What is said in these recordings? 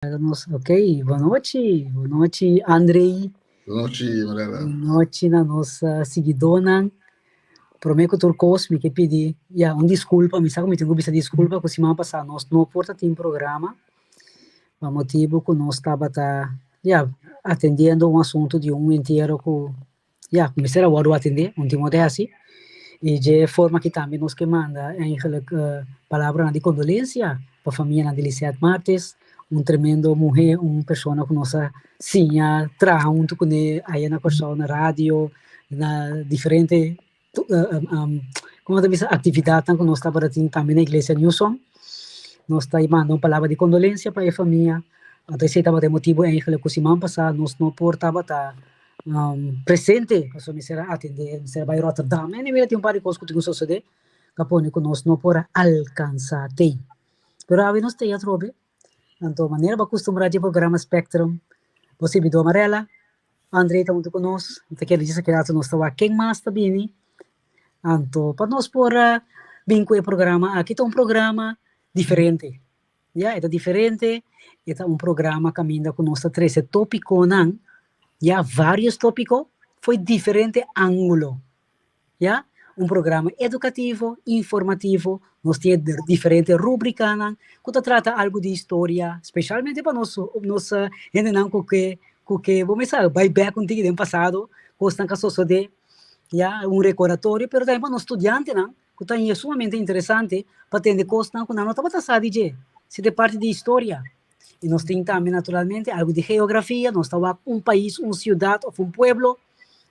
Nos, ok, bon nochi, bon nochi Andrei. Bon nochi, Marela. Bon nochi na nos siguidónan. Promé ku tur kos mi ke pidi ya un diskulpa, mi sa ku mi tin ku bisa diskulpa ku siman pasá nos no por ta tin programa pa motibu ku nos tabata ya atendiendo un asuntu di un entiero ku ya ku mester a wòrdu atendé un tin modo hasi i dje forma aki tambe nos ke manda eigenlijk palabranan di kondolensia pa famianan di Lisette Martes, un tremendo muhé, un persona ku nos a siña traha huntu kuné aya na Kòrsou na radio, na diferente komo ta bisa aktividatnan ku nos tabata tin tambe na iglesia New Song. Nos ta manda un palabra di kondolensia pa e famia, anto esei tabata e motibu eigenlijk ku siman pasá nos no por tabata presente pasobra mester a atendé, mester a bai Rotterdam, anyway tin un par di kos ku tin ku sosodé ku a pone ku nos no por a alkansá tei. Pero awe nos tei atrobe, anto manera bo a kustumbrá dje programa Spectrum, bo sirbidó Marella, André ta huntu ku nos, mi ta kere djis aki rato nos ta wak ken mas ta bini, anto pa nos por a bin ku e programa aki ta un programa diferente, ya e ta diferente, e ta un programa kaminda ku nos ta trese topikonan, ya varios topiko fo'i diferente angulo. Ya, un programa edukativo, informativo, nos tin e diferente rubrikanan ku ta trata algu di historia, speshalmente pa nos nos hendenan ku ke ku ke bo mester bai bèk un tiki den pasado, kosnan ku a sosodé, ya, un rekordatorio, pero tambe pa nos studiantenan ku ta haña sumamente interesante pa tende kosnan ku nan no tabata sa di dje, si ta e parti di historia. I nos tin tambe naturalmente algu di geografia, nos ta wak un pais, un siudat òf un pueblo,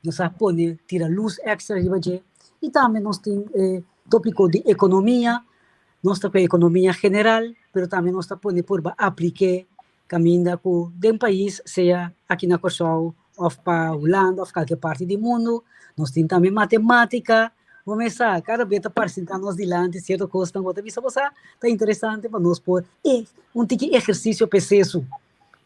nos a pone tira lus èkstra riba dje. I tambe nos tin e tópiko di ekonomia, nos ta ku ekonomia general, pero tambe nos ta pone purba aplik'é kaminda ku den pais, sea aki na Kòrsou òf pa Hulanda òf kalke parti di mundu. Nos tin tambe matemátika, Bo mes sa, kada bes ta presentá nos dilanti sierto kosnan ku bo ta bisa, bo sa, ta interesante pa nos por e un tiki ehersisio p'esesu,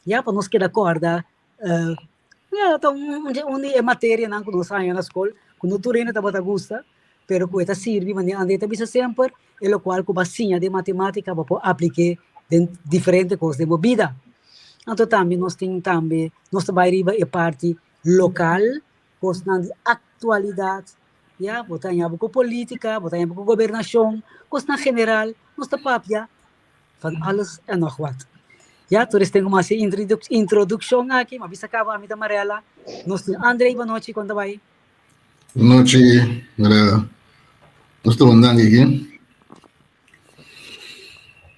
ya, pa nos keda kòrda, ya, ta un un di e materianan ku nos a haña na skol, ku no tur hende tabata gusta, pero ku e ta sirbi, manera André ta bisa semper, e lokual ku bo a siña den matemátika bo por aplik'é den diferente kos den bo bida. Anto tambe nos tin tambe, nos ta bai riba e parti lokal, kosnan di aktualidat, ya, bo ta haña bo ku polítika, bo ta haña bo ku gobernashon, kosnan general, nos ta papia van alles en nog wat. Ya, tur esei ku mi a hasi introdukshon aki, mi a bisa kaba ami ta Marella, nos tin Andrei, bon nochi, kon ta bai? Bon nochi, Marella. Nos ta bon danki aki.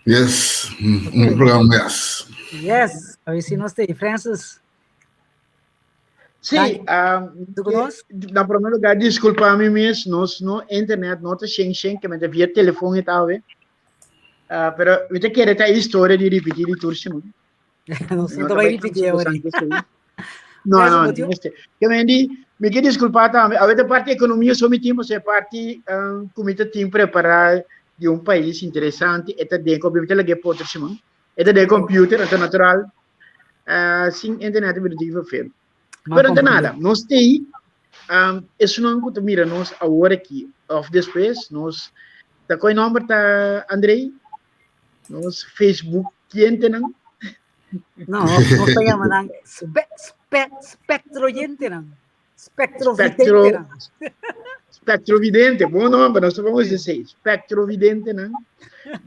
Yes, un programa mes. Yes, a ver si nos ta Francis. Sí, na primer lugar, disculpa mi mes, nos no internet no ta shen shen, que me te via telefon e tawe. Uh, pero mi te quiere ta historia di repetir di tur siman. No, no te vai repetir ahora. No, no, no, que me di, mi que disculpa tambe, a veces parte economia so mi tiempo, se parte um, comita team preparar di un país interesante, eta den, obviamente la ge potro siman. Eta den computer, eta natural, Uh, sin internet bira diki vervelend. Pero no nada, nos tei, um, esunan ku ta mira nos awor aki, of despues, nos, ta koi nomber ta Andrei? Nos Facebook clientenan. No, nos ta llama nan spe, spe, spectroyentenan. Spectrovidentenan. Spectrovidente, bon nomber, nos vamos dizer, spectrovidentenan.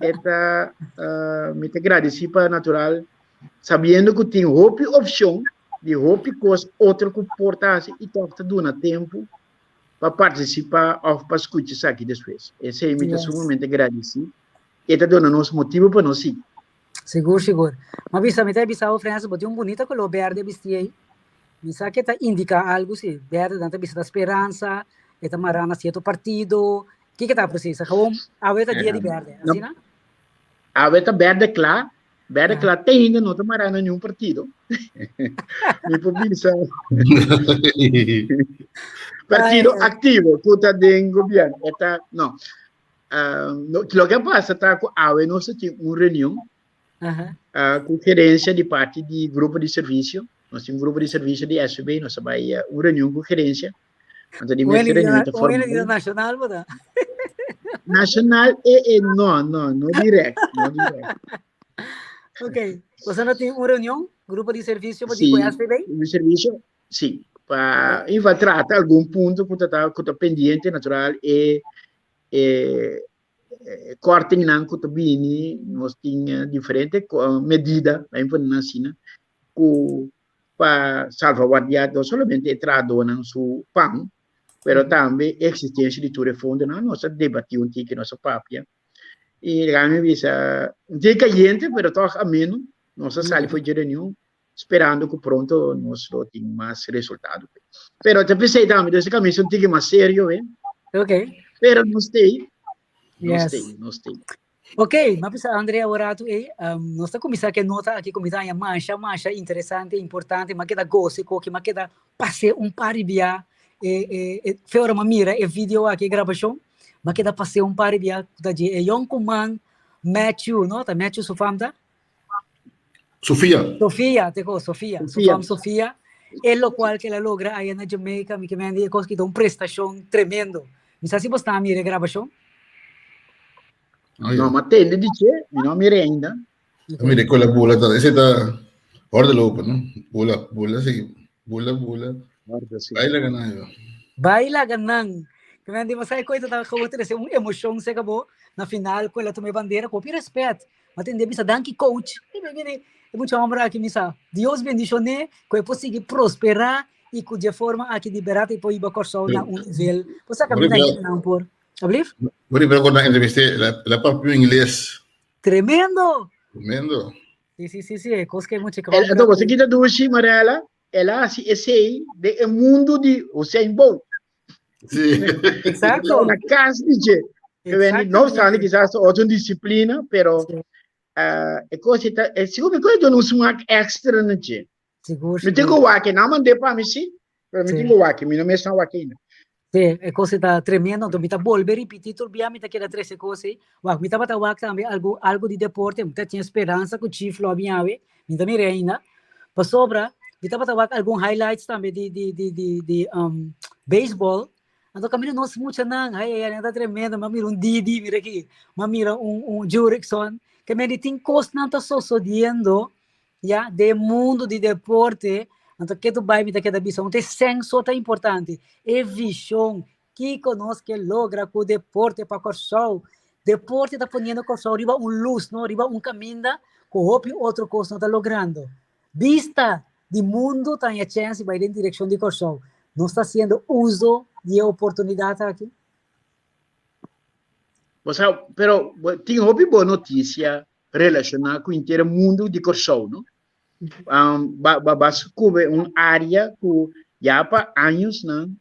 Eta, uh, mi te agradeci pa natural sabiendo ku tin hopi opshon di hopi kos otro ku por ta hasi i tòg ta duna tempu pa partisipá òf pa skucha esaki despues. Esei mi ta sumamente gradisí. E ta duna nos motibu pa nos sigui. Sigur, sigur. Ma bisa, mi ta bisa bo, Frens, bo tin un bunita koló bèrdè bistí ei. Mi sa ke ta indiká algu si. Bèrdè nan ta bisa ta speransa, e ta mará na sierto partido. Kiko ta presis? Gewoon awe ta dia di bèrdè, asina? Awe ta bèrdè kla, Berde kla te ainda no ta mará na niun partido. Mi por bisa. Partido aktivo ku ta den gobierno. E ta, no. Uh, no, loke a pasa ta ku awe nos tin un reunion uh, ku gerencia di parti di grupo di servicio. Nos tin un grupo di servicio di SVB, nos a bai uh, un reunion ku gerencia. Anto di mes reunion ta formal. Nacional, bo ta? Nacional, eh, eh, no, no, no direct, no direct. Ok, boso no tin un reunion, grupo di servicio pa di Sí, SPB? un servicio, sí, pa iba trata algun punto ku ta ku ta pendiente natural e e e kortingnan ku ta bini, nos tin eh, diferente ko- medida, laat me pone asina, ku pa salvaguardiar no solamente e trahadónan su pan, pero tambe e existencia di tur e fondonan. Nos a debatí un tiki, nos a papia. Y mi bisa, un tiki caliente, pero toch ameno. Nos a sali for di reunion, sperando ku pronto nos lo tin mas resultado. Pero te pensei tambe, dus ik un tiki mas serio, eh? Pero nos tei, nos tei, nos tei. Ok, m'a bisa Andrea ora tu ei, nos ta kuminsá ku e nota aki ku mi ta haña masha masha interesante, importante, m'a keda gosa ku oki, m'a keda pas'é un par di bia e e e fe ora m'a mira e video aki, e grabashon, m'a keda pas'é un par di bia ku ta dje e yònkuman Matthew, no? Ta Matthew su fam ta? Sofia. Sofia, te ko, Sofia. Su Sofia. fam Sofia. E locual que ela logra allá na Jamaica, mi ke men di e kos ki ta un prestacion tremendo. Mi sa si bo sta mira e grabacion. Oh, ja. No, ma tende di che, mi no mira ainda. Mira, con la bula, ta, ese ta horde lopen, no? Bula, bula, sí. Bula, bula. Horde, sí. Baila ganan, yo. Baila ganan. Ke men di, ma sa e koe ta gewoon trese un emocion se bo na final ku ela tuma e bandera, ku hopi respet. Ma tende bisa danki coach. E mi mire, e mucha homber aki mi sa. Dios bendicion'é ku e por sigui prosperá i ku dje forma aki di berat e por hiba Kòrsou na un nivel. Bo sa kaminda hendenan por. Ablief? Bo riba ku nan entrevist'é, el a papia ingles. Tremendo! Tremendo. Si, si, si, si, e kos ku e mucha El, homber bo sa aki. ki ta dushi, Marella? El a hasi esei den e mundu di Usain Bolt. Sí. Exacto. Na kas di dje. Que ven, no obstante, Exactamente. quizás otro disciplina, pero e cosa ta, e sigur mi cosa dona un smaak extra na dje. Sigur, Mi sigur. tin ku wak, nan mand'é pa mi sí, pero mi tin ku wak, mi no mes nan wak ainda. Sí, e cosa ta tremendo, anto mi ta bolbe ripití tur bia mi ta keda trese kos ei. Wak, mi tabata wak tambe algu, algu di deporte, mi ta tin speransa ku Chief lo a bin awe, mi ta mira ainda. Pasobra, mi tabata wak algun highlights tambe di, di, di, di, di um, baseball. Anto kaminda nos muchanan, ai, ai, ai, nan ta tremendo, mi a mira un Didi, mira aki, mi a mira un, un Jurickson, ke men di tin kosnan ta sosodiendo Ya, den e mundo di deporte, anto ke tu bai mi ta keda bisa, un ta e senso ta importante, e vision, kiko nos ke logra ku deporte pa Kòrsou. Deporte ta poniendo Kòrsou riba un lus, no, riba un kaminda ku hopi otro kos no ta logrando. Bista di mundo ta haña chèns di bai den direkshon di Kòrsou. Nos ta hasiendo uso di e oportunidat aki? Bo sa, pero tin hopi bon notisia relashoná ku henter e mundu di Kòrsou, no? Ba ba ba skube un área ku ya pa añosnan,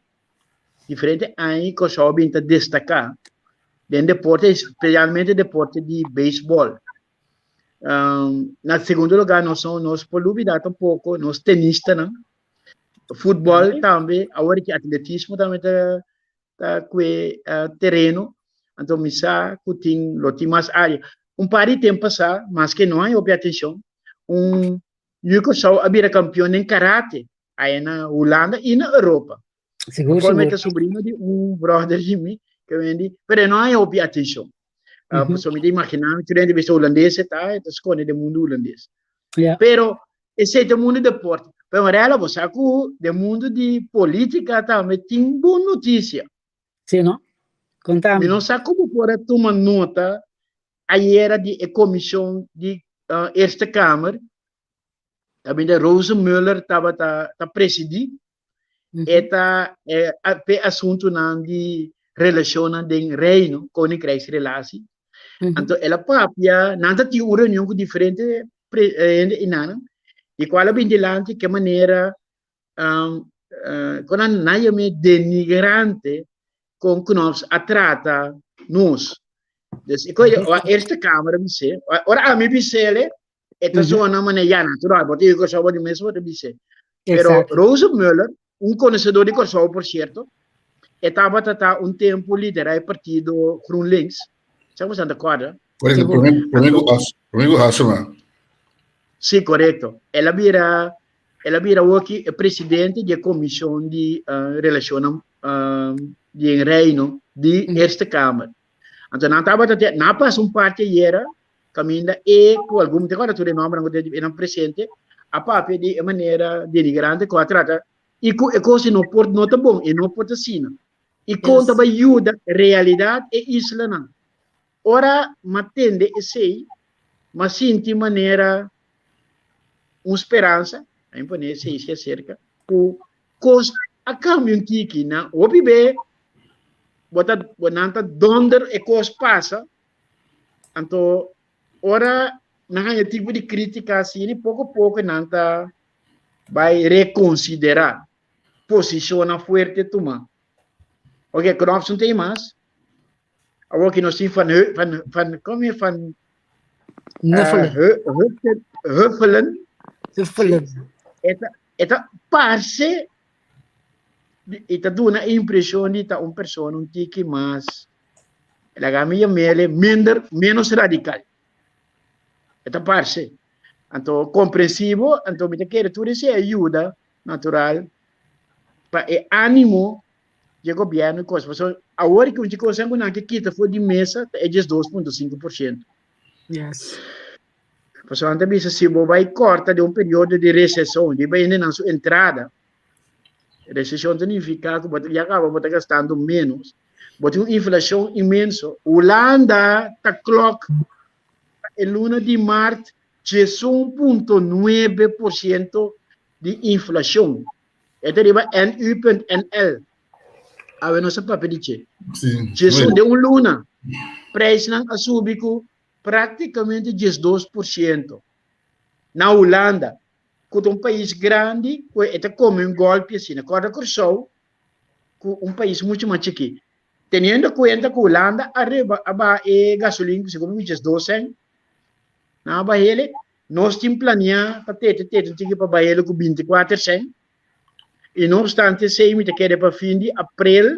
diferente aña Kòrsou a bin ta destaká den deporte, spesialmente deporte di beisbòl. Na segundo lugá nos nos por lubidá tampoko nos tenistanan, futbòl tambe, awor ki atletismo tambe ta ta kue tereno, anto mi sa ku tin lo tin mas área. Un par di tempu pasá, maske no hay hopi atenshon, un yu Kòrsou a bira kampion den karate aya na Hulanda i na Europa. Sigur, Por mi sigur. ta sobrino di un brother di mi, ke wendi, pero no hay hopi atenshon. Pasobra mi ta imaginá mi tur hende bisa hulandes e ta, e ta skonde den mundu hulandes. Pero Esei ta mundu di deporte. Pero Marella, bo sa ku den mundu di polítika tambe tin bon notisia. Sí, no? Kontami. Mi no sa ku bo por a tuma nota ayera di e komishon di Eerste Kamer, kaminda Rosenmöller tabata ta presidí. E ta p'e asuntunan di relashonnan den Reino, Koninkrijksrelatie. Anto el a papia, nan ta tin un reunion ku diferente hende i nan, di kual a bin dilanti ke manera kon nan nan yam'é denigrante kon Knops a trata nos. Dus e koe ora Eerste Kamer a bis'é, ora ami bis'é e ta zona manera ya natural, bo ta yu Kòrsou bo di mes bo ta bis'é. Pero Rosenmöller, un konosedor di Kòrsou por sierto, e tabata ta un tempu liderá e partido GroenLinks, sa ku boso ta kòrda? Korekto, promé ku as, promé ku Asma. Sí, korekto. El a bira, el a bira awoki e presidente di e komishon di relashonnan di Reino di Eerste Kamer. Anto nan tabata te, nan a pasa un parti ayera. Kaminda e ku algun, mi ta kòrda tur e nòmbernan ku enan presente, a papia di e manera denigrante ku a trata i ku e kos no por no ta bon, e no por ta asina. I kon ta bai yuda realidat e islanan. Ora m'a tende esei, m'a sinti manera un speransa, a mi pone esei si aserka, ku kos a kambia un tiki. Nan hopi be bo ta nan ta dònder e kos pasa, Anto ora nan haña tipo di krítika asina, poko poko nan ta bai rekonsiderá posishonnan fuerte tuma. Oke, Knops no tin mas. Awor ki nos tin van van van kom je van Nuffelen. Huffelen. Huffelen. Eta eta parse i ta duna e impreshon di ta un persona un tiki mas Laga mi yam'ele minder, menos radical. E ta parse. Anto comprensivo, anto mi ta kere tur esei a yuda natural pa e animo dje gobierno y cos. Pasobra awor ki un dje cosnan cu nan ke kita for di mesa ta e 12.5%. Yes. Pasobra nan ta bisa si bo bay corta den un periodo di recesion, di bay hende nan su entrada, recesion ta nifica cu bo ta ya caba bo ta gastando menos. Bo tin un inflacion inmenso. Hulanda ta klok pa e luna di maart 11.9% di inflacion. E ta riba nu.nl. Awe nos a papia di dje. Sí. Djesun den un luna, prijsnan a subi ku praktikamente 12%. Na Hulanda, ku ta un pais grandi, ku e ta kome un gòlpi asina. Kòrda Kòrsou ku un pais muchu mas chikí. Teniendo kuenta ku Hulanda a reba a baha e gasolin ku segun mi 12 sèn, nan a bah'ele, nos tin planiá pa tete tete un tiki pa bah'ele ku 24 sèn, i no opstante esei mi ta kere pa fin di aprel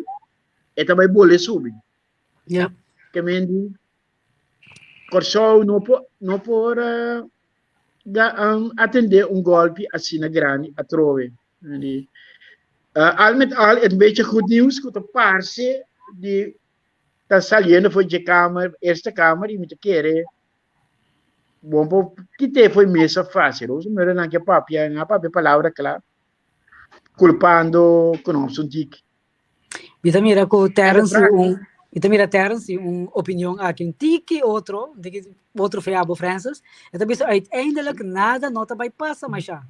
e ta bai bolbe subi. Ja. Ke men di Kòrsou no por no por ga atendé un gòlpi asina grandi atrobe. Di, uh, al met al, het een beetje goed nieuws, ku ta parse di ta saliendo voor je kamer, Eerste Kamer, i mi ta kere bon por kite foi mesa fácil. Ons mero nan ke papia, nan papia palabra kla, kulpando ku nos un tiki. Mi ta mira ku Terence un mi ta mira Terence un opinion aki un tiki otro, un tiki otro fe abo Francis. E ta bisa uiteindelijk nada no ta bai pasa masha.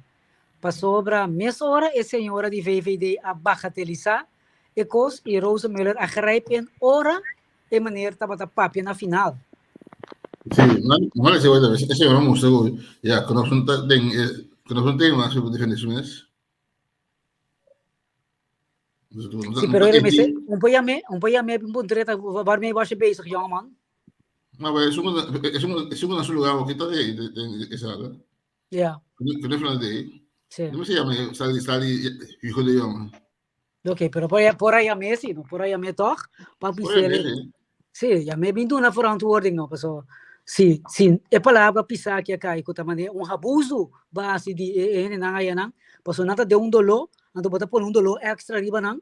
Pasobra mesora e señora di VVD a bagatelisa e kos i Rosenmöller a grijp in ora e meneer tabata papia na final. Sí, maar ese ese señora mustra ku ya ku nos ta den ku nos tema si defende su mes. Sí, pero ere mese, un po yame, un po yame un puntreta waarmee was je bezig, jongeman? Maar wij zoeken, zoeken naar zijn lugar, porque está de, de, de, esa, Ja. Kuné flan de. Sí. No se llama Sali Sali hijo de Jong. Oké, pero por por ahí llamé sí, no por ahí llamé toch? Papi Por ahí sele. Sí, llamé bin doen verantwoording no, paso. Sí, sí, e palabra pisá aki acá y ku ta un abuso base di e e nan aya nan, paso nan ta de un doló, anto bo ta pone un doló extra riba nan.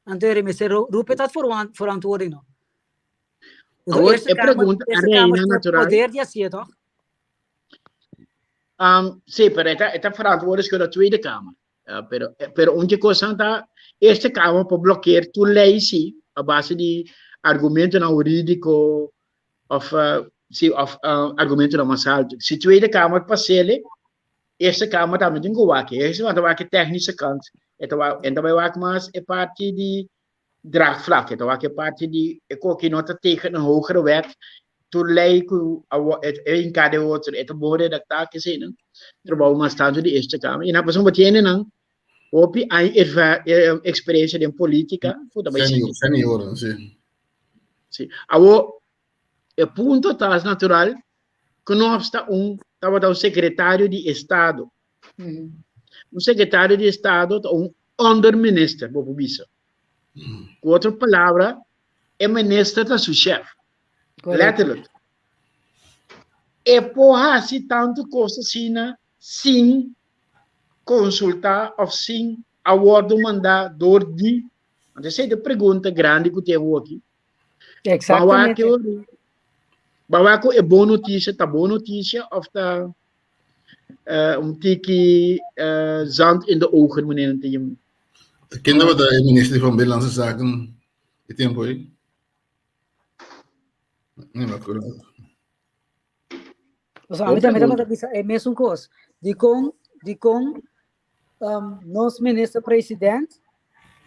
Anto ere mester roep het dat verantwoording no. Awor, e pregunta a reina natural. Poder di hasié toch? Um, sí, pero esta, esta verantwoording is de Tweede Kamer. Uh, pero, eh, pero un cosa ta, Eerste Kamer por blokkeer tur ley sí, a base di argumentonan jurídico of, uh, sí, of uh, argumentonan mas alto. Si Tweede Kamer pasele, Eerste Kamer tambe tin ku wak. Eerste Kamer ta wak e technische kant. E ta wak, en ta bai wak mas e parti di draagvlak. E ta wak e parti di e koki no ta tegen een hogere wet. Tur lei ku e hinká den otro. E ta bon redaktá kesei nan. Trabou mas tantu di Eerste Kamer. I nan pasobra bo tiene nan hopi aña eksperensia den politika ku ta bai sinti. Senioren, si. Si. Awor, e punto ta natural Knops ta un tabata un sekretario di estado. Un sekretario di estado ta un onderminister, bo por bisa. Ku otro palabra, e minister ta su shef. Letterlijk. E por hasi tantu kos asina sin konsultá òf sin a wòrdu mandá dor di. Anto esei ta e pregunta grandi ku tin awoki. Exactamente. Bawa ku e bon notisia ta bon notisia of ta uh, un tiki uh, zand in de ogen, meneer Ntiem. Ken tabata e minister van Binnenlandse Zaken e tempo ei? No me acuerdo. Osea, ami tambe tabata bisa e mesun kos. Dikon, dikon um, nos minister president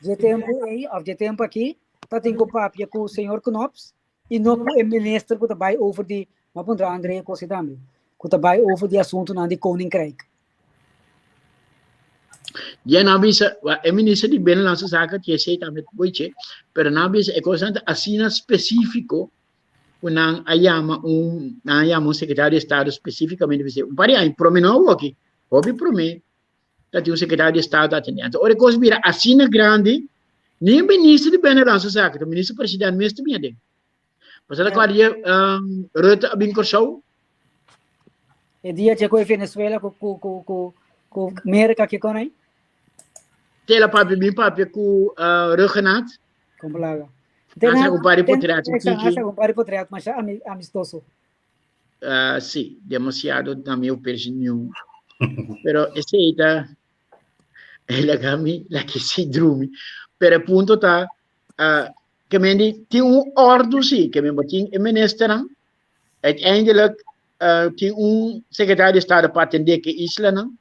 dje tempu ei, of dje tempu aki, ta tin ku papia ku señor Knops i no ku e minister ku ta bai over di, m'a puntra André e kos ei tambe, ku ta bai over di asuntunan di Koninkrijk. Ja nan bisa, e minister di Binnenlandse Zaken ti esei tambe boiche, pero nan bisa e kosnan ta asina spesífiko ku nan a yama un, nan a yama un sekretario di estado spesífikamente bisa, un par di aña promé no awoki, hopi promé ta tin un sekretario di estado ta atendé. Anto ora e kos bira asina grandi, ni e minister di Binnenlandse Zaken, ta minister president mes ta bin aden. Pasobra kua dia um, Rutte a bin Kòrsou? E dia che ku Venezuela ku ku ku ku ku Amerika ke kon ei? Tela papia bin papia ku uh, Ruggenaath. Kom plaga. Asa un par di potret un tiki. Asa un par di potret, masha amistoso. Uh, sí, demasiado na mi opinion. Pero esei ta laga mi la que si drumi. Pero e punto ta uh, ke men di tin un ordu sí, ke men tin e ministernan uiteindelijk uh, tin un secretario di estado pa atende ke islanan.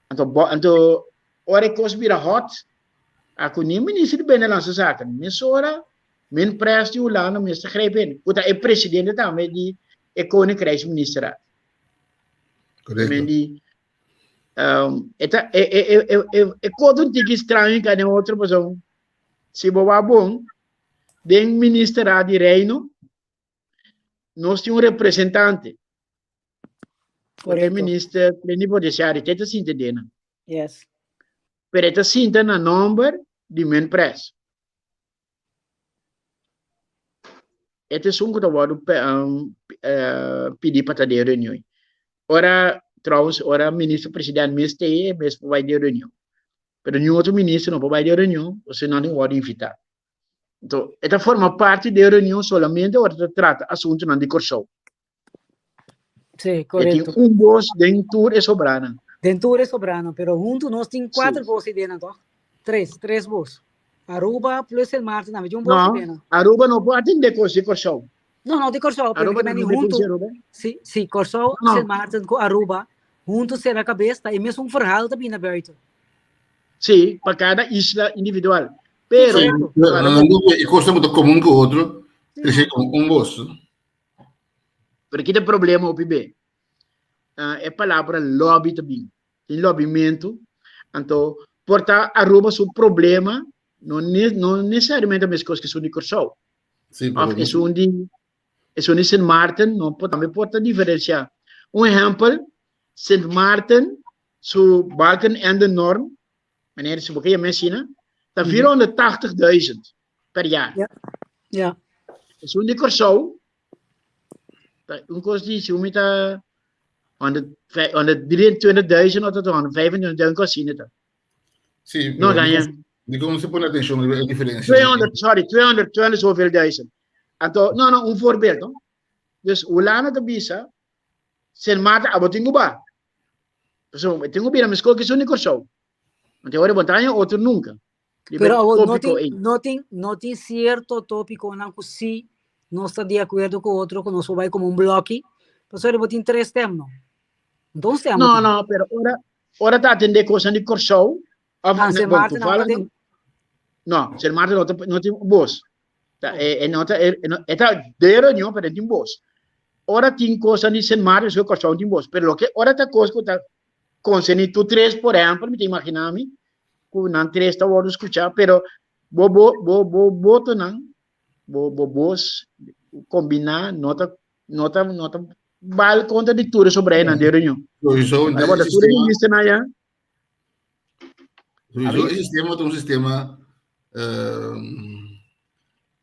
Anto bo, anto ora e kos bira hot, aku ni minister di Binnenlandse Zaken, mesora min pres di Hulanda mester grijp in, ku ta e presidente tambe di e Koninkrijksministerraad. Correcto. Men di um, e ta e e e e e, e kos un tiki straño ka den otro persoon. Si bo wak bon, den ministerraad di Reino, nos tin un representante. Porque Correcto. minister plenipotenciario, te ta sinta den nan. Yes. Pero e ta sinta na nomber di men pres. E ta esun ku ta wòrdu pidi pa ta den reunion. Ora, trouwens, ora minister president mes ta e mes por bai den reunion. Pero niun otro minister no por bai den reunion, pasobra nan tin wòrdu invitá. Enton, e ta forma parti den reunion solamente ora ta trata asuntunan di Kòrsou. Sí, E tin correcto. un bos den tur e sobranan. Den tur e sobranan, pero huntu nos tin kuater Sí. bos idenan, toch? Tres, tres bos. Aruba plus Sint Maarten tambe tin un bos No, idenan. Aruba no por atende kos di Kòrsou. No, no di Kòrsou, pero Aruba mi no huntu. huntu. Aruba. Sí, sí, Kòrsou, No. Sint Maarten ku Aruba, huntu sera kabes, ta e mesun verhaal ta bini buiten. Sí, pa kada isla individual. Pero, Sí, Correcto. no, no, no, e kos ta mucho komun ku otro, Sí, trese komo un bos. Pero kita problema hopi be. Uh, e palabra lobby ta bin. Tin lobbymentu. Anto, por ta Aruba su problema no, ne, no necesariamente meskos ku esun di Kòrsou. Sí, Of pero esun di esun di Sint Maarten no por tambe por ta diferencia. Un ehempel, Sint Maarten su Balkenende norm, meneer si bo ke yama asina, ta 480.000 per jaar. Ja. Ja. Esun di Kòrsou ta un kos di si mi ta 123.000 of ta 125.000 kos asina ta. Sí, No, pero daña. di kon se pone atenshon riba e diferensia. 200, sorry, 200, 200 zoveel duizend. Anto, no, no, un voorbeeld, no? Dus Hulanda ta bisa, Sint Maarten abo tin ku ba. Pasobra tin ku bira meskos ku esun di Kòrsou. Anto ora bo ta haña otro nunka. Riba Pero e awor no tópiko tin, ei. no tin, no tin cierto tópiconan ku sí nos ta di acuerdo ku otro, ku nos por bai como un bloki. Pasobra bo tin tres stem, no? Anto un stem bo No, tin. no, pero ora, ora ta atendé kosnan di Kòrsou, of, Ah, Sint bon, Maarten no ta toevallig, den. no, Sint Maarten no ta, no tin bos. Ta, e, e no ta, e, e no, e ta den reunion, pero e tin bos. Ora tin kosnan di Sint Maarten, so Kòrsou tin bos. Pero loke ora ta kos ku ta konserní tur tres, por ehèmpel, mi ta imaginá mi, ku nan tres ta wòrdu skuchá, pero bo bo bo bo botonan, bo bo bos kombiná no ta no ta no ta bal kontra di tur e sobreinan den reunion. Sowieso, Ahora bo ta tur e ministernan ya. Sowieso e sistema ta un sistema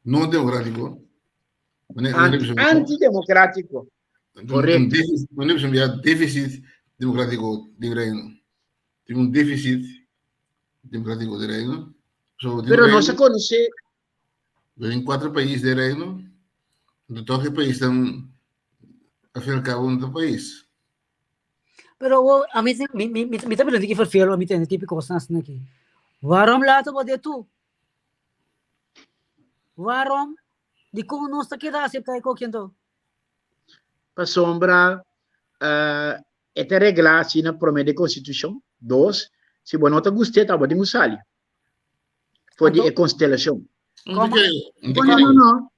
no demokratiko. Anti, antidemokratiko. Correcto. Manera bisa deficit demokratiko di reino. Tin un deficit demokratiko di reino. So, Pero no se conoce. Den cuatro pais di reino. Anto toch e paisnan Al fin y al cabo no ta pais. Pero wo, a mi, mi, mi, mi, mi ta bira tiki verveel, mi tende tipo cosnan asina aki. Waarom laten we dit toe? Waarom? Dikon nos ta keda acepta e koki anto? Pasobra uh, e ta reglá asina promé di konstitushon. Dos, si bo no ta gust'é, ta bo tin ku sali for di e konstelashon. Komo? No, no, no.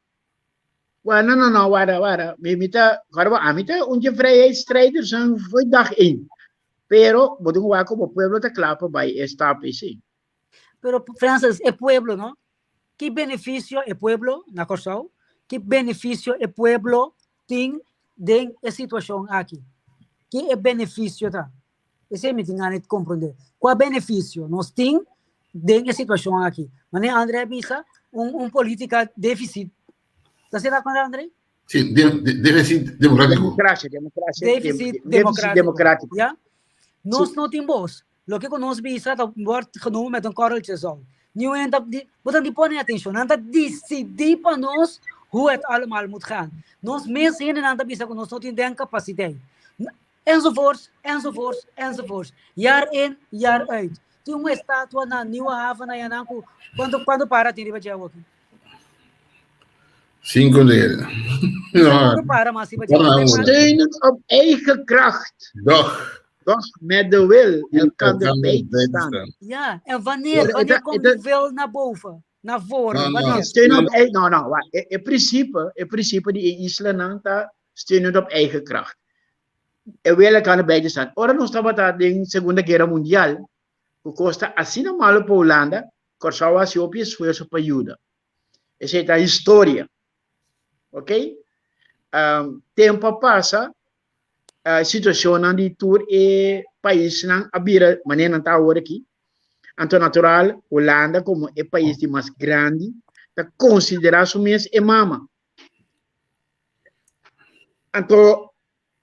Well, no, no, no, wara, wara. Mi, mi ta, wara, a mi ta un je vrijheidsstrijders zijn voor dag één. Pero, bo tin ku wak bo pueblo ta kla pa bai e stap ese. Pero, Francis, e pueblo, no? Ki beneficio e pueblo na Kòrsou? Ki beneficio e pueblo tin den e situashon aki? Ki e beneficio ta? Esei mi tin gana di komprondé. Kua benefisio nos tin den e situashon aki? Manera André a bisa, un, un polítika défisit. Ta asina ku André? Sí, de, de, déficit democrático. Democracia, democracia. Déficit democrático. democrático. Ja? Nos no tin bos. Loke ku nos bisa ta wordt genomen met een korreltje zout. Niun hende ta di, bo ta di pone atenshon. Nan ta disidí pa nos hoe het allemaal moet gaan. Nos mes hendenan ta bisa ku nos no tin den kapasiteit. Enzovoorts, enzovoorts, enzovoorts. Jaar in, jaar uit. Tin un estatua na Nieuwe Haven na yanan ku kuantu kuantu para tin riba dje awoki? Cinco leden. Kuantu para mas riba dje? Steunend op eigen kracht. Doch. Doch met de wil elkander bij te staan. Ja, en wanneer, wanneer komt die wil naar boven? Naar voren? Wanneer? Steun op eigen, no, no, wacht. E, e principe, e principe di e islanan ta steunend op eigen kracht. E wil elkander bij te staan. Ora nos tabata den Segunda Guera Mundial, ku kos ta asina malo pa Hulanda, Kòrsou a hasi hopi esfuerso pa yuda. Esei ta historia. Ok? Um, tempu a pasa, uh, situacionnan di tur e paisnan a bira manera nan ta awor aki. Anto natural, Hulanda como e pais di mas grandi, ta considera su mes e mama. Anto,